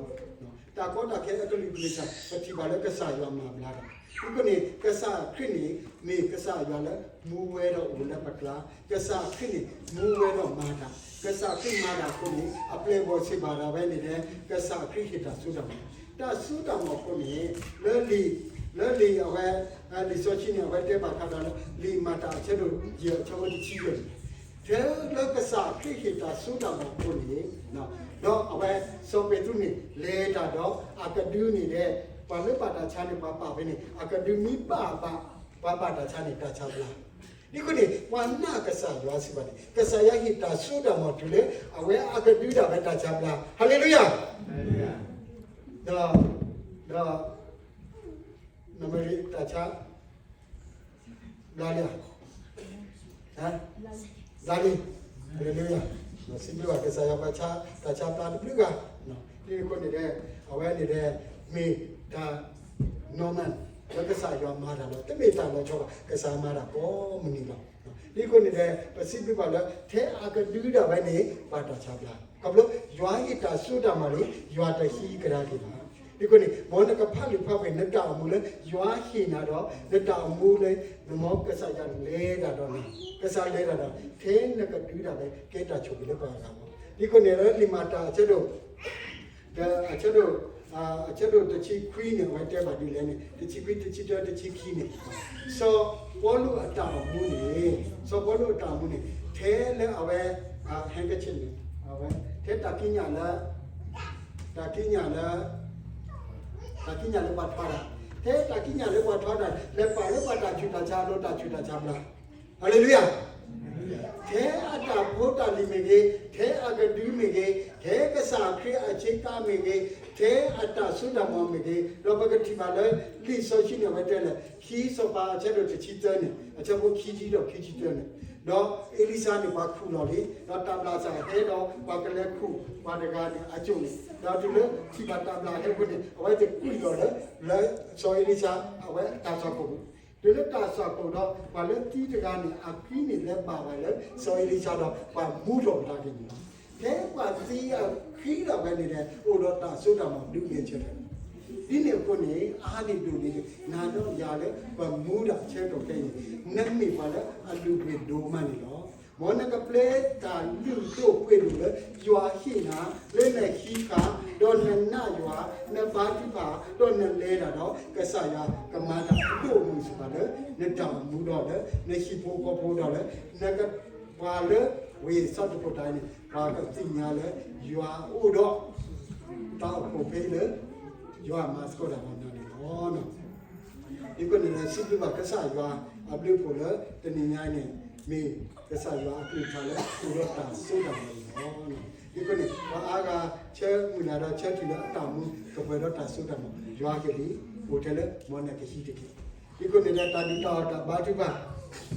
တၢ်ကီတၢ်ခဲအကလုာ်ကလုာ်စၢ် ပထံၣ်ဘၣ်လၢကစၢ်ယွၤမၤဘျါတၢ်. အဃိန့ၣ် ကစၢ်ခရံာ်န့ၣ် မ့ၢ်ကစၢ်ယွၤလၢမူဝဲဒီးအိၣ်လၢပကျါ, ကစၢ်ခရံာ်န့ၣ် မူဝဲဒီးမၤတၢ်, ကစၢ်ခရံာ်မၤတၢ်အဃိန့ၣ် အပျဲၢ်အဘီၣ်စံးဘၣ်ဒၣ်ဝဲန့ၣ်လၢ ကစၢ်ခရံာ်ဟ့ၣ်တၢ်စိတၢ်ကမီၤ, တၢ်စိတၢ်ကမီၤအဃိန့ၣ် လၢလံာ် လၢလံာ်အဝဲ လံာ်စီဆှံန့ၣ် အဝဲတဲဘၣ်ဃးဒီးလၢ လံာ်မၤတၢ်အဆၢဒိၣ်ယဲၢ်အဆၢဖိတဆံယဲၢ်န့ၣ် ထဲလၢကစၢ်ခရံာ်ဟ့ၣ်တၢ်စိတၢ်ကမီၤအဃိန့ၣ် ဒီးအဝဲစီၤပ့းတရူးန့ၣ် လဲၤတၢ်ဒီးအကဒုန့ၣ်ဒီး ပှၤလၢဘၣ်တၢ်ဆါန့ၣ် ပှၤပာ်ဖဲန့ၣ် အကဒုမ့ၢ်ဘၣ်ဘၣ် ပှၤဘၣ်တၢ်ဆါန့ၣ် တၢ်ဆါဘျါ. ဒ်အဃိန့ၣ် ပှၤနာ်ကစၢ်ယွၤစံးဘၣ်န့ၣ် ကစၢ်ယွၤဟ့ၣ်တၢ်စိတၢ်ကမီၤတုၤလၢ အဝဲအကဒုဒၣ်ဝဲတၢ်ဆါဘျါ. ဟါလ့လူယၤ. ဒီး ဒီး နမ့ၢ်တၢ်ဆါ ဘျါလံဧါ, ဘျါလံ, ဟါလ့လူယၤ. စံးဘျုးဘၣ်ကစၢ်ယွၤ ပှၤဆါတၢ်ဆါဘျါတဘျုးဂၤ. ဒ်အဃိန့ၣ်ဒီး အဝဲန့ၣ်ဒီး မ့ၢ်တၢ်နီၢ်မၢ် လၢကစၢ်ယွၤမၤတၢ်လီၤ. တမ့ၢ်တၢ်လီၤဆီဘၣ်, ကစၢ်မၤတၢ်ကိးမုၢ်နံၤလီၤ. ဒ်အဃိန့ၣ်ဒီး ပစံးဘျုးဘၣ်လၢ ထဲအကဒုဒၣ်ဝဲန့ၣ် ဘၣ်တၢ်ဆါဘျါ. ခီဖျိ ယွၤဟ့ၣ်တၢ်စိတၢ်ကမီၤန့ၣ် ယွၤတဟံးကဒါက့ၤဘၣ်. ဒ်အဃိန့ၣ် မ်နကဖးလုၢ်ဖးပှ့ၤနတၢ်အိၣ်မူလၢ ယွၤဟ့ၣ်နၤဒီး နတၢ်အိၣ်မူလၢ နမ်ကစၢ်ယွၤလဲၤတၢ်ဒီးနၤ, ကစၢ်လဲၤတၢ်ဒီး ထဲနကဒုဒၣ်ဝဲ ကဲတၢ်ဆိၣ်ဂ့ၤလၢပှၤဂၤလီၤ. ဒ်အဃိန့ၣ်လၢလံာ်မၤတၢ်အဆၢဒိၣ် အဆၢဒိၣ် အဆၢဒိၣ်တဆံခွံန့ၣ် အဝဲတဲဘၣ်ဒ်လဲၣ်န့ၣ် တဆံခွံ တဆံတၢ တဆံခံန့ၣ် စီၤပီလူးအတၢ်အိၣ်မူန့ၣ် စီၤပီလူးအတၢ်အိၣ်မူန့ၣ် ထဲလၢအဝဲ ဟဲကဆ့ၣ်န့ၣ် အဝဲ ထဲတၢ်ကံးညာ်လၢ တၢ်ကံးညာ်လၢ တၢ်ကံးညာ်လၢပှၤထီတၢ်, ထဲတၢ်ကံးညာ်လၢပှၤထီတၢ် လဲၤပာ်လၢပှၤတၢ်ဆူးတၢ်ဆါအလိၤ တၢ်ဆူးတၢ်ဆါဘျါ. ဟါလ့လူယၤ. ထဲအတၢ်ဖိတၢ်လံၤမ့ၢ်ဂ့ၤ, ထဲအကဒုမ့ၢ်ဂ့ၤ, ထဲကစၢ်ခရံာ်အဆ့ကၤမ့ၢ်ဂ့ၤ, ထဲအတၢ်စိတၢ်ကမီၤမ့ၢ်ဂ့ၤ, ဒီးပကထံၣ်ဘၣ်လၢ လံာ်စီဆှံန့ၣ် အဝဲတဲလၢ ခံစီၤပၤအဆၢဒိၣ်တဆံသၢန့ၣ် အဆၢဖိခံဆံဒီးခံဆံသၢန့ၣ်, ဒီးအ့လံၡါန့ၣ် ပှၤခူၣ်လီၤလံ, ဒီးတၢ်ဘျၣ်စၢ်ဟဲဒီး ပှၤကလဲၤခူၣ်ပှၤတဂၤန့ၣ် အစိၣ်န့ၣ်, ဒီးတုၤလၢထံၣ်ဘၣ်တၢ်ဘျၣ်ဟဲအဃိန့ၣ် အဝဲသ့ၣ်ကွံာ်လီၤလၢ လၢစီၤအ့လံၡါ အဝဲတၢ်သွၣ်ခိၣ်ပူၤ, တုၤလၢတၢ်သွၣ်ခိၣ်ဒီး ပှၤလၢသံတဂၤန့ၣ် အဃံန့ၣ်လဲၤဘၣ်ဝဲလၢ စီၤအ့လံၡါဒီး ပှၤမူထီၣ်ကဒါက့ၤန့ၣ်လီၤ. ထဲပှၤသံအဃံလီၤဝဲန့ၣ်ဒီး အိၣ်ဒီးတၢ်စိတၢ်ကမီၤဒုးဂဲၤဆၢထၢၣ်, ဒ်န့ၣ်အဃိန့ၣ် အါန့ၢ်ဒိၣ်န့ၣ် နၤဒီးယၤလၢပမူဒၣ်ဆၢကတီၢ်ခဲအံၤန့ၣ် နမ့ၢ်ပှၤလၢအလုၢ်ပှ့ၤဒိၣ်မးန့ၣ်လီၤ. မ်နကပျဲတၢ်လုၢ်ဒိၣ်ပှ့ၤဒိၣ်လၢ ယွၤဟ့ၣ်နၤ လၢနဟံးဃာ် ဒီးနနာ်ယွၤ နဘါထုကဖၣ် ဒီးနလဲၤတၢ်ဒီး ကစၢ်ယွၤကမၤတၢ်အဒိၣ်အမုၢ်စ့ၢ်ကီးလၢ နတၢ်အိၣ်မူဒီးလၢ နဟံၣ်ဖိဃီဖိဒီးလၢ နက ပှၤလၢဝ့ၢ်စီၤတဖိတၢ်အံၤန့ၣ် ပှၤကသ့ၣ်ညါလၢ ယွၤအိၣ်ဒီး တၢ်အိၣ်ဖှိၣ်ဖဲလၢ ယွၤမၤသကိးတၢ်ဒီးနၤန့ၣ်လီၤ. ဒ်အဃိန့ၣ် စံးဘျုးဘၣ်ကစၢ်ယွၤအဘျုးအဖှိၣ်လၢ တနံၤညါအံၤန့ၣ် မ့ၢ်ကစၢ်ယွၤအကလုၢ်ကထါလၢ အိၣ်ဒီးတၢ်စိတၢ်ကမီၤန့ၣ်လီၤ. ဒ်အဃိန့ၣ် ပှၤအါဂၤဆၢမုၢ်လၢ်ဒီးဆၢထံၣ်လၢအတၢ်အိၣ်မူကပှဲၤဒီးတၢ်စိတၢ်ကမီၤ ယွၤကလုၢ်အိၣ်ထဲလၢ မ်နကဟံးတက့ၢ်. ဒ်အဃိန့ၣ်ဒီး တၢ်ဒုၣ်တၢ်အီၣ်တၢ်ဘါထုကဖၣ်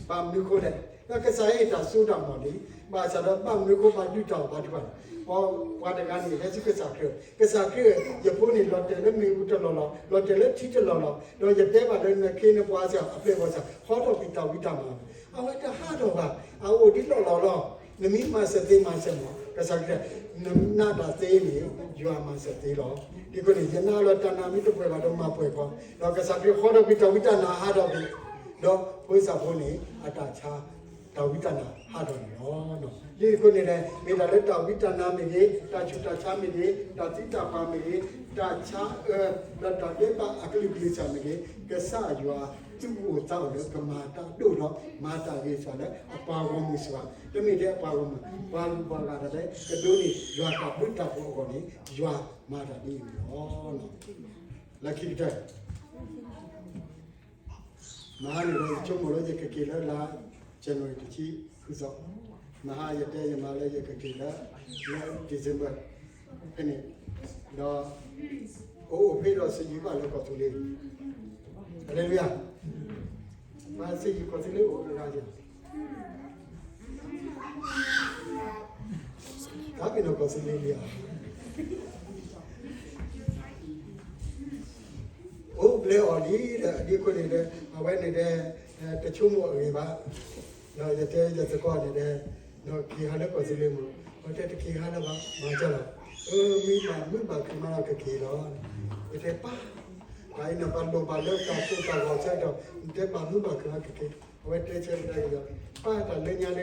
ဘၣ်မနုၤအဃိလဲၣ်, ဒီးကစၢ်ယွၤဟ့ၣ်တၢ်စိတၢ်ကမီၤလံ, ဘၣ်ဆၣ်ဒီးဘၣ်မနုၤအဃိ ပှၤဒုၣ်တၢ်အီၣ်ဘါထုကဖၣ်လဲၣ်. ပှၤတဂၤန့ၣ် ဟဲဆူကစၢ်ခရံာ်, ကစၢ်ခရံာ်ဧၢ, ယဖိန့ၣ် လီၤတဲာ်လၢမ့ၣ်အူတလီၢ်လီၤ, လီၤတဲာ်လၢထံတလီၢ်လီၤ, ဒီးယတဲဘၣ်လၢနခ့နပှၤစ့ၢ် အပျဲၢ်အဘီၣ်စ့ၢ် ဟီထီၣ်ကွံာ်တၢ်ဝံတၢ်နါ, အဝဲတဟးထီၣ်ဘၣ်, အအိၣ်ဒ်လီၢ်လီၢ်လီၤ. နမ့ၢ်မၤစၢၤသ့မၤစၢၤမး, ကစၢ်ခရံာ် နနာ်တၢ်သ့န့ၣ် ယွၤမၤစၢၤသ့လီၤ. ဒ်အဃိန့ၣ် ယနာ်လီၤတၢ်နာ်မ့ၢ်တပှဲၤဘၣ်ဒီးမၤပှဲၤဃီ, ဒီးကစၢ်ခရံာ်ဟီထီၣ်ကွံာ်တၢ်ဝံတၢ်နါဟးထီၣ်ကွံာ်, ဒီးဖိသၣ်ဖိန့ၣ် အတၢ်ဆါ တၢ်ဝံတၢ်နါဟးထီၣ်န့ၣ်လီၤ. ဒ်အဃိန့ၣ်လဲၣ် မ့ၢ်တၢ်လၢတၢ်ဝံတၢ်နါမ့ၢ်ဂ့ၤ, တၢ်ဆူးတၢ်ဆါမ့ၢ်ဂ့ၤ, တၢ်သံတၢ်ပှၢ်မ့ၢ်ဂ့ၤ, တၢ်ဆါအၢ ဒီးတၢ်ဒဲးဘးအကလုာ်ကလုာ်စ့ၢ်မ့ၢ်ဂ့ၤ, ကစၢ်ယွၤသူၣ်အိၣ်သးအိၣ်လၢကမၤတၢ်ဒိၣ်ဒီး မၤတၢ်ဂ့ၤစ့ၢ်လၢအပှၤဂီၢ်မုၢ်စ့ၢ်, တမ့ၢ်ထဲအပှၤဂီၢ်မုၢ်, ပှၤလုၢ်ပှၤဂၤဒၣ်လဲာ် ကဒိးန့ၢ်ယွၤတၢ်ဘျုးတၢ်ဖှိၣ်အဂီၢ်န့ၣ် ယွၤမၤတၢ်ဒ်အံၤန့ၣ်လီၤ. လၢခံကတၢၢ် မဟါန့ၣ်ဒီး ယဆိကမိၣ်လၢယကက့ၤလၢလါ January တဆံဃုသီ, မဟါယတဲယမါလၢယကက့ၤလၢ လၢ December ဖဲန့ၣ်, ဒီး အိၣ်အိၣ်ဖဲဒီးစယံၤဘၣ်လၢကီၢ်သူလ့ၤ, ဟါလ့လူယၤ, မၤစယံၤကီၢ်သူလ့ၤအိၣ်တဂၤယၤ တၢ်ကနီၤကီၢ်စံလ့လံဧါ, အိၣ်ဘျဲအီၤလံဒီး ဒ်အဃိန့ၣ်ဒီး အဝဲန့ၣ်ဒီး တဆိကမိၣ်အဂ့ၢ်ဘၣ်, ဒီးယတဲယသကိးန့ၣ်ဒီး ဒီးက့ၤဟးလၢကီၢ်စံလ့မး, အဝဲတဲတက့ၤဟးလၢၤဘၣ် မၤကၢ်လီၤ မ့ၢ်ဘၣ်မုာ်ဘၣ်ခုၣ်မးလီၤကက့ၤလီၤ. ယတဲပၢ်, ပှၤအံၤန့ၣ် ပလိၣ်ဘၣ်လၢတၢ်ကိၢ်တၢ်ဂီၤဆၢကတီၢ် နတဲဘၣ်မုာ်ဘၣ်ခုၣ်မးကက့ၤ, အဝဲတဲဆၢကဒါက့ၤဒီး ပၢ်တၢ်လၢညါလၢ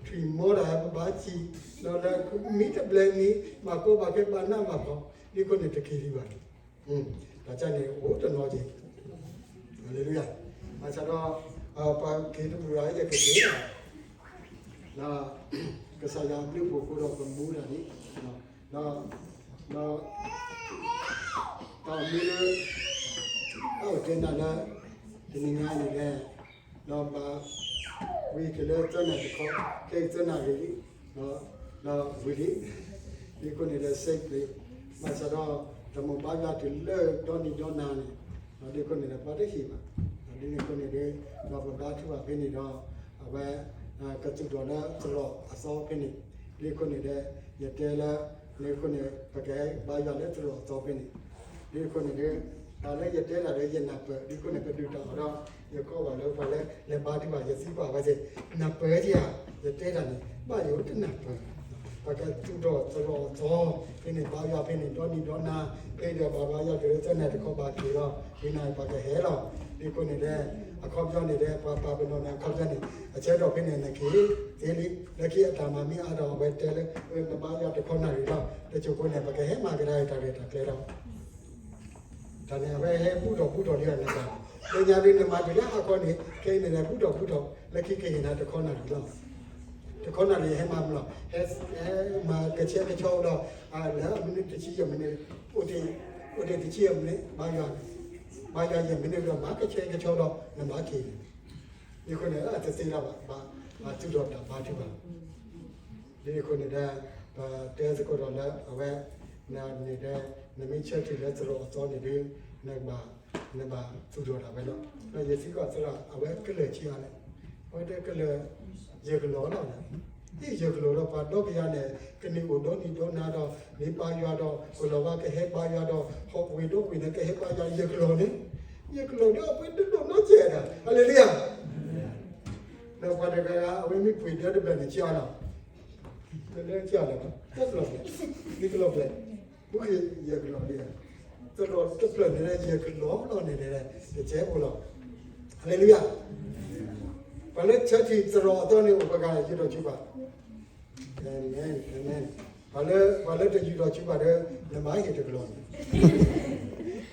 ထွံၣ်မီတၢ်ပဘၣ်စံၣ်, ဒီးလၢမံတဘျဲၣ်မံၤ ဘၣ်ကီဘၣ်ခဲဘၣ်နးဘၣ်ဖှီၣ်, ဒ်ခိၣ်န့ၣ်တက့ၤဒံးဘၣ်န့ၣ်, တၢ်ကန့ၣ်အိၣ်တနီၤက့ၤ, ဟါလ့လူယၤ, ဘၣ်ဆၣ်ဒီး ပှၤက့ၤတပူၤရၤယကက့ၤလီၤ. ကစၢ်ယွၤအဘျုးအဖှိၣ်အဃိဒီးပမူဒၣ်န့ၣ်, ဒီး ဒီး တၢ်မူလၢ အအိၣ်တဲနၤလၢ တနံၤညါအံၤန့ၣ်လဲၣ်, ဒီးဘၣ်ဝံၤက့ၤလၢသၢနၣ်တခီ, ခဲအံၤသၢနၣ်ရံၣ်လံ, ဒီးဝံၤလံ, ဒ်ခိၣ်န့ၣ်ဒီး စ့ၢ်ကီး ဘၣ်ဆၣ်ဒီး တၢ်မိၢ်ဘါယွၤတုၤလၢဒီနံၤဒီနၤန့ၣ်, ဒီးဒ်ခိၣ်န့ၣ်ဒီး ပှၤတဟ့ၣ်ဘၣ်, ဒ်န့ၣ်အဃိန့ၣ်ဒီး ဒီးပဘါထုကဖၣ်ဖဲန့ၣ်ဒီး အဝဲ ကသူၣ်ထီၣ်လၢသရိာ်အသီဖဲန့ၣ်, ဒ်အဃိန့ၣ်ဒီး ယတဲလၢ ဒ်အဃိန့ၣ် ပကဘါယွၤလၢသရိာ်အသီဖဲန့ၣ်, ဒ်အဃိန့ၣ်ဒီး တၢ်လၢယတဲတၢ်ဒီးယနၢ်ပၢၢ်, ဒ်အဃိန့ၣ် ပဒုၣ်တၢ်အီၣ်ဒီး ယကိးဘၣ်လၢပှၤလၢလဲၤဘါထုကဖၣ် ယသံကွၢ်ဝဲသ့ၣ်, နၢ်ပၢၢ်ဧါ, ယတဲတၢ်န့ၣ် ဘၣ်ယိၣ်တနၢ်ပၢၢ်, ပကသူၣ်ထီၣ်သရိာ်အသီဖဲန့ၣ် ဘါယွၤဖဲန့ၣ် ဒီနံၤဒီနၤ, ဖဲဒီးဘၣ်ဘါယွၤတုၤလၢသၢနၣ်တခီဘၣ်က့ၤလီၤ, ဒ်နၤပှၤကဟဲလီၤ, ဒ်အဃိန့ၣ်ဒီး အခီပညီန့ၣ်ဒီး ပှၤပာ်ပနီၣ်န့ၣ် အခီပညီန့ၣ် အဆၢကတီၢ်ဖဲန့ၣ် နက့ၤသ့လံ, လၢခံအတၢ်မၤမ့ၢ်အါထီၣ် အဝဲတဲလၢ နဘါယွၤတခီနၣ်ရံၣ်လီၤ, တစိၢ်ဖိန့ၣ် ပကဟဲမၤကဒါက့ၤတၢ်ရဲၣ်တၢ်ကျဲၤလီၤ. တၢ်န့ၣ် အဝဲဟဲဘူၣ်ထီၣ်ဘူၣ်ထီၣ်လံအနၢ်ဘၣ်, လၢညါဒ်နမၤတုၤလၢဟါခီန့ၣ် ခဲအံၤန့ၣ်ဒီး ဘူၣ်ထီၣ်ဘူၣ်ထီၣ် လၢခံကဟ့ၣ်နၤတခီနၣ်ရံၣ်လီၤ. တခီနၣ်ရံၣ်ဟဲမၤမနုၤလီၤ, ဟဲမၤကဆှဲကဆှီလီၤ, လၢအမနုၤတဆံယဲၢ်မံးနံး, အိၣ်တ့ၢ်တဆံယဲၢ်မံးနံး, ဘါယွၤ, ဘါယွၤယဲၢ်မံးနံးဒီး မၤကဆှဲကဆှီဒီး နဘၣ်က့ၤန့ၣ်, ဒ်အဃိန့ၣ် အတသ့လၢၤဘၣ်, ဘၣ်သူၣ်ထီၣ်တၢ်ဘါထုကဖၣ် ဒ်အဃိန့ၣ်ဒီး ပတဲသကိးဒီးလၢအဝဲ နန့ၣ်ဒီး နမ့ၢ်ဆၢထၢၣ်လၢသရိာ်အသီန့ၣ်ဒီး နဘၣ် နဘၣ်သူၣ်ထီၣ်ဒၣ်ဝဲလီၤ. ဒီးယသံကွၢ်သရၣ် အဝဲကလၢာ်ဆံးအါလဲၣ်, အဝဲတဲကလၢာ် ယဲၢ်ကလီၤလီၤ, ဒ်ယဲၢ်ကလီၤဒီး ပှၤဒီကယၤန့ၣ် ကန့ၢ်အိၣ်ဒီနံၤဒီနၤဒီး မ့ၢ်ဘါယွၤဒီး ကလီၤဝါကဟဲဘါယွၤဒီး ဟီၣ်ကဝ့ၤဒီကဝ့ၤန့ၣ် ကဟဲဘါယွၤ ယဲၢ်ကလီၤန့ၣ်, ယဲၢ်ကလီၤဒီး အပှ့ၤတဒိၣ်နီတစဲးဒၣ်, ဟါလ့လူယၤ ဒီးပှၤတဂၤဂၤ အဝဲမ့ၢ်ပှ့ၤဒၢတဘျၢၣ်န့ၣ် ကၠီလီၤ, တလၢကၠီလီၤ, တကလီၤဘျဲၣ်, နကလီၤဘျဲၣ်, မ့ၢ်ယဲၢ်ကလီၤလံ, သရိာ်တဖျၢၣ်န့ၣ် ယဲၢ်ကလီၤလီၤန့ၣ် တကဲအိၣ်လီၤ, ဟါလ့လူယၤ, ပှၤလၢဆၢထံၣ်သရိာ်အသီန့ၣ် အိၣ်ပဂၤယူၤထီၣ်ဆူပှၤ အၤမ့ၣ်, အၤမ့ၣ်, ပှၤလၢ ပှၤလၢတယူၤထီၣ်ဆူပှၤဒီး နမၤဟ့ၣ်တကလီၤန့ၣ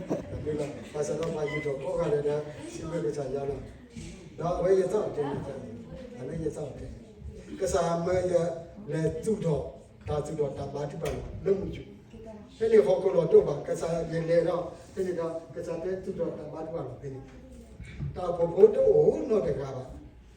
်, ဘၣ်ဆၣ်ဒီးပှၤယူၤထီၣ်ကိးဂၤဒဲးဒီး စံးဘျုးကစၢ်ယွၤလီၤ, ဒီးအဝဲယသးအိၣ်တဲန့ၣ်, အဝဲယသးအိၣ်တဲန့ၣ်, ကစၢ်မၢယလဲၤသူၣ်ထီၣ် တၢ်သူၣ်ထီၣ်တၢ်ဘါထုကဖၣ်လီၤ လၢမုၢ်ယူၤ, ဖဲန့ၣ်ဟီၣ်ခိၣ်လီၤတအိၣ်ဘၣ်, ကစၢ်ယလဲၤဒီး ဖဲန့ၣ်ဒီး ကစၢ်တဲသူၣ်ထီၣ်တၢ်ဘါထုကဖၣ်လီၤဖဲန့ၣ်, တၢ်အိၣ်ဖှိၣ်ဖိတအိၣ်နီတဂၤဘၣ်, ဒီးဟီၣ်ခိၣ်တအိၣ်ဘၣ်, စ့န့ၣ်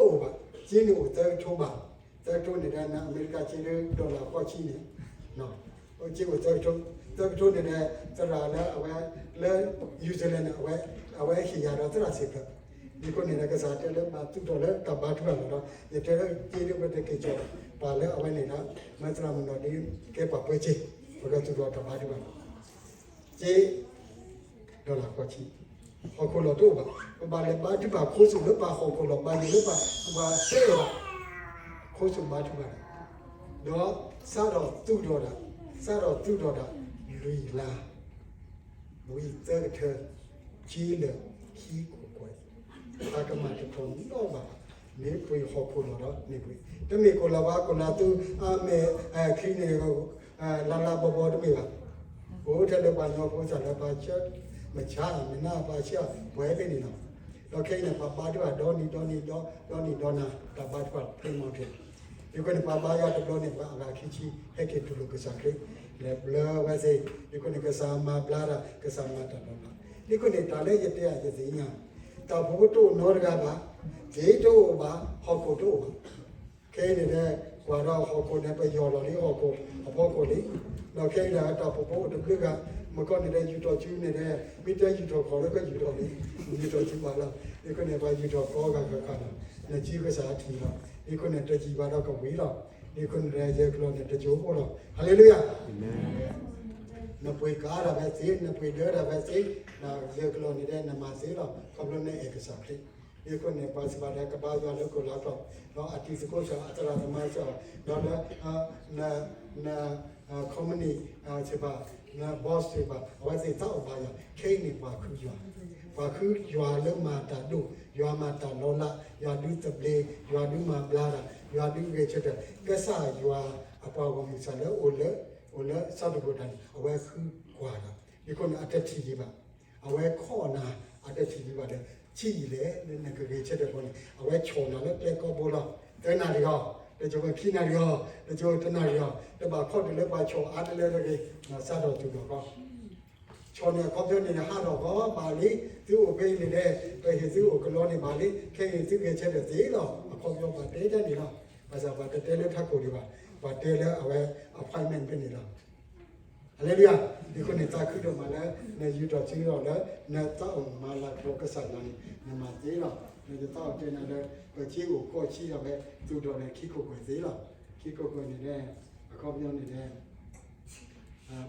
အိၣ်သၢကထိဘၣ်, သၢကထိန့ၣ်ဒီး အမဲရကၤစ့လၢ dollar ဃိးဆံန့ၣ်, စ့အိၣ်သၢကထိ, သၢကထိန့ၣ်ဒီး သရၣ်လၢအဝဲ လၢ New Zealand န့ၣ် အဝဲ အဝဲဟ့ၣ်ယၤဒီးသရၣ်စ့ၢ်ကီး, ဒ်အဃိန့ၣ်ဒီး ကစၢ်တဲလၢဘၣ်သူၣ်ထီၣ်လၢတၢ်ဘါထုကဖၣ်လီၤဒီး ယတဲလၢစ့လၢပတက့ၤကီၤ ပှၤလၢအဝဲန့ၣ်ဒီး မၢသရၣ်မုၣ်နီၢ်ဒ့ကဲပှၤပၢဆ့, ပကသူၣ်ထီၣ်တၢ်ဘါထုကဖၣ်လီၤ စ့ dollar ဃိးဆံ, ဟီၣ်ခိၣ်လီၤတအိၣ်ဘၣ်, ပဘၣ်လဲၤဘါထုကဖၣ်ခိၣ်ဆူၣ်လၢပှၤဟီၣ်ခိၣ်လီၤ ဘၣ်ယိၣ်လၢပှၤ ပှၤတဲလီၤ, ခိၣ်ဆူၣ်ဘါထုကဖၣ်, ဒီးစးထီၣ်သူၣ်ထီၣ်တၢ်, စးထီၣ်သူၣ်ထီၣ်တၢ် လွံၢ်လါ ဝံၤသၢကထၢ က့လၢာ်ခံခိၣ်ကွဲး, တၢ်ကမၣ်တတီၤနီတဘျီဘၣ်, မ့ၢ်ပှ့ၤဟီၣ်ခိၣ်လီၤဒီးမ့ၢ်ပှ့ၤ, တမ့ၢ်ကိၣ်လၤဝါ ကိၣ်လၤသူ အမဲာ်ချံန့ၣ် လၤလၤဘီဘီတမ့ၢ်ဘၣ်, အိၣ်ထဲလၢပှၤညီဖိသၣ်လၢပှၤဆၢ မဆါ မနါပှၤဆၢ ပှဲၤဖဲန့ၣ်လီၤ, ဒီးခဲအံၤန့ၣ် ပှၤဘါထုကဖၣ်ဒီနံၤဒီနံၤဒီ ဒီနံၤဒီနၤ တၢ်ဘါထုကဖၣ်ဖဲမီၢ်ထံး ဒ်အဃိန့ၣ် ပှၤဘါယွၤတဘျီန့ၣ် ပှၤအဂၤခံဆံ ဟဲက့ၤတူၢ်လိာ်ကစၢ်ခရံာ် လဲၤဘျၢဝဲသ့ၣ်, ဒ်အဃိန့ၣ် ကစၢ်မၤဘျါတၢ် ကစၢ်မၤတၢ်ဒီးဘၣ်, ဒ်အဃိန့ၣ် တၢ်လၢယတဲအယသ့ၣ်ညါ, တၢ်အိၣ်ဖှိၣ်ဖိတအိၣ်နီတဂၤဘၣ်, စ့တအိၣ်ဘၣ်, ဟီၣ်ခိၣ်တအိၣ်ဘၣ်, ခဲအံၤန့ၣ်ဒီး ကွၢ်ဒီးဟီၣ်ခိၣ်န့ၣ် ပယီၤလီၤလံဟီၣ်ခိၣ်အဖီခိၣ်လံ, ဒီးခဲအံၤဒီးတၢ်အိၣ်ဖှိၣ်ဖိအိၣ်တဘျုးဂၤ, မ့ၢ်ခီန့ၣ်ဒီးယူၤထီၣ်ဆူန့ၣ်ဒီး မ့ၢ်တဲယူၤထီၣ်ခီၣ်လၢကယူၤထီၣ်လံ, ယူၤထီၣ်ဆူဘၣ်လီၤ, ဒ်အဃိန့ၣ် ပှၤယူၤထီၣ်ကိးဂၤဂၤလီၤ, နစုကစၢ်အထံၣ်လီၤ, ဒ်အဃိန့ၣ် တယံာ်ဘၣ်ဒီးကဝံၤလီၤ, ဒ်အဃိန့ၣ်ဒီး ယဲၢ်ကလီၤန့ၣ် တစိၢ်ဖိလီၤ, ဟါလ့လူယၤ နပှ့ၤကါဒၣ်ဝဲသ့, နပှ့ၤဒၢဒၣ်ဝဲသ့, ယဲၢ်ကလီၤန့ၣ်ဒီး နမၤသ့လီၤ, ခီဖျိနအဲၣ်ကစၢ်ခရံာ်, အဃိန့ၣ် ပှၤစံးဘၣ်ဒီး ကဘါယွၤလၢကိၣ်လါကျိာ်, ဒီးအတံၤသကိးစ့ၢ်ကီး အသရၣ်သမါစ့ၢ်ကီး, ဒီးလၢ န company စ့ၢ်ကီး, န boss စ့ၢ်ကီး, အဝဲသ့ၣ်သးအိၣ်ဘၣ်ယွၤ, ခဲအံၤန့ၣ် ပှၤဃုယွၤ, ပှၤဃုယွၤလၢမၤတၢ်ဒိၣ်, ယွၤမၤတၢ်လီၤလး, ယွၤဒုးသဘျ့, ယွၤဒုးမၤဘျါတၢ်, ယွၤဒုးဂဲၤဆၢထၢၣ်, ကစၢ်ယွၤအပှၤဂီၢ်မုၢ်ကစၢ်လၢအိၣ်လၢ အိၣ်လၢစီၤဒၤဝံးတၢ်န့ၣ် အဝဲဃုကွၢ်ဒီး ဒ်အဃိန့ၣ် အတထံၣ်ဒံးဘၣ်. အဝဲခိးနၤ အတထံၣ်ဒံးဘၣ်ဒီး ဆံးယံာ်လဲၣ်လၢနကဂဲၤဆၢထၢၣ်အဃိန့ၣ် အဝဲဆီၣ်နၤလၢကျဲကိးဘိလီၤ. သၢနၣ်ရံၣ်အီၤ, တစိၤခံနၣ်ရံၣ်အီၤ, တစိၤတနၣ်ရံၣ်အီၤ, တဘၣ်ခီတုၤလၢပှၤဆီၣ်အါတလၢတဂ့ၤ, နစးထီၣ်သူၣ်ထီၣ်ခီ ဆီၣ်န့ၣ်အခီပညီန့ၣ် ဟးထီၣ်ခီဘၣ်လံ, သုအိၣ်ဖဲအံၤန့ၣ်ဒီး ပဟ့ၣ်သုအိၣ်ကလီန့ၣ်ဘၣ်လံ, ခဲအံၤသုဂဲၤဆၢထၢၣ်သ့လီၤ. အခီပညီပှၤတဲတၢ်န့ၣ်လီၤ. ဘၣ်ဆၣ်ပှၤတတဲလၢထးခိၣ်ဒံးဘၣ်, ပှၤတဲလၢအဝဲ appointment ဖဲန့ၣ်လီၤ. ဟါလ့လူယၤ, ဒ်အဃိန့ၣ် သးခုဒိၣ်မးလၢ နယူၤထီၣ်စုထီၣ်လၢ နတၢ်အိၣ်မၤလၤကပီၤကစၢ်ယွၤန့ၣ် နမၤသ့လီၤ. နယသးအိၣ်တဲနၤလၢ ပစ့အိၣ်ကီၢ်ဆံးဒီးဝဲ သူၣ်ထီၣ်န့ၣ် ခံခိၣ်ကွဲၢ်သ့လီၤ. ခံခိၣ်ကွဲၢ်န့ၣ်ဒီး အခီပညီန့ၣ်ဒီး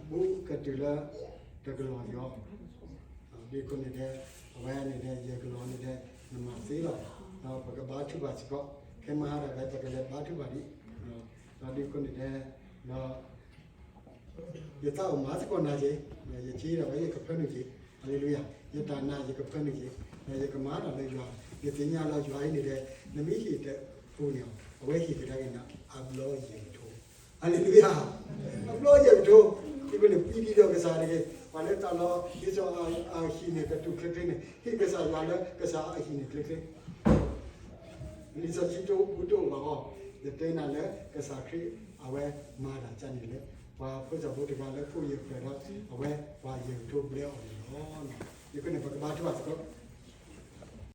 ဘူးကတုၤလၢ တကလီၢ်ယီၤ, ဒ်အဃိန့ၣ်ဒီး အဝဲန့ၣ်ဒီး ယဲၢ်ကလီၢ်န့ၣ်ဒီး နမၤသ့လီၤ. ဒီးပကဘါထုကဖၣ်စ့ၢ်ကီး, ခဲမဟါဒီး ပကလဲၤဘါထုကဖၣ်ဒံး, ဒီးဒ်အဃိန့ၣ်ဒီး ဒီး ယသးအိၣ်မၤသကိးနၤက့ၤ, ယထံၣ်ဒီးဝဲယကဖၢနုာ်က့ၤ, ဟါလ့လူယၤ, ယတၢ်နာ်ယကဖၢနုာ်က့ၤ, ဒီးယကမၤတၢ်လၢယွၤ, ယသ့ၣ်ညါလီၤယွၤအံၤန့ၣ်ဒီး နမ့ၢ်ဟ့ၣ်တပူၤန့ၣ် အဝဲဟ့ၣ်ကဒါက့ၤနၤ အဘျီယဲၢ်ကထိ ဟါလ့လူယၤ, အဘျီယဲၢ်ကထိ, ဒ်အဃိန့ၣ် ပှဲၤဒံးဒီးကစၢ်တဂ့ၤ, ပှၤလၢတၢ်လီၤ ဒ်သိးအဟံၣ်န့ၣ်ကတူၢ်ချ့ချ့န့ၣ် ဟ့ၣ်ကစၢ်ယွၤလၢကစၢ်အဟံၣ်န့ၣ်ချ့ချ့, လံာ်စီဆှံတအိၣ်ဘူးတအိၣ်ဘၣ်အီၤ, ယတဲနၤလၢကစၢ်ခရံာ် အဝဲမၤတၢ်ကန့ၣ်လၢ ပှၤဖိစီၤဖိတဂၤလၢဖိယဲၢ်ဖျၢၣ်ဒီး အဝဲပှၤယဲၢ်ကထိဘျဲအီၤန့ၣ်လီၤ. ဒ်အဃိန့ၣ် ပကဘါထုကဖၣ်စ့ၢ်ကီး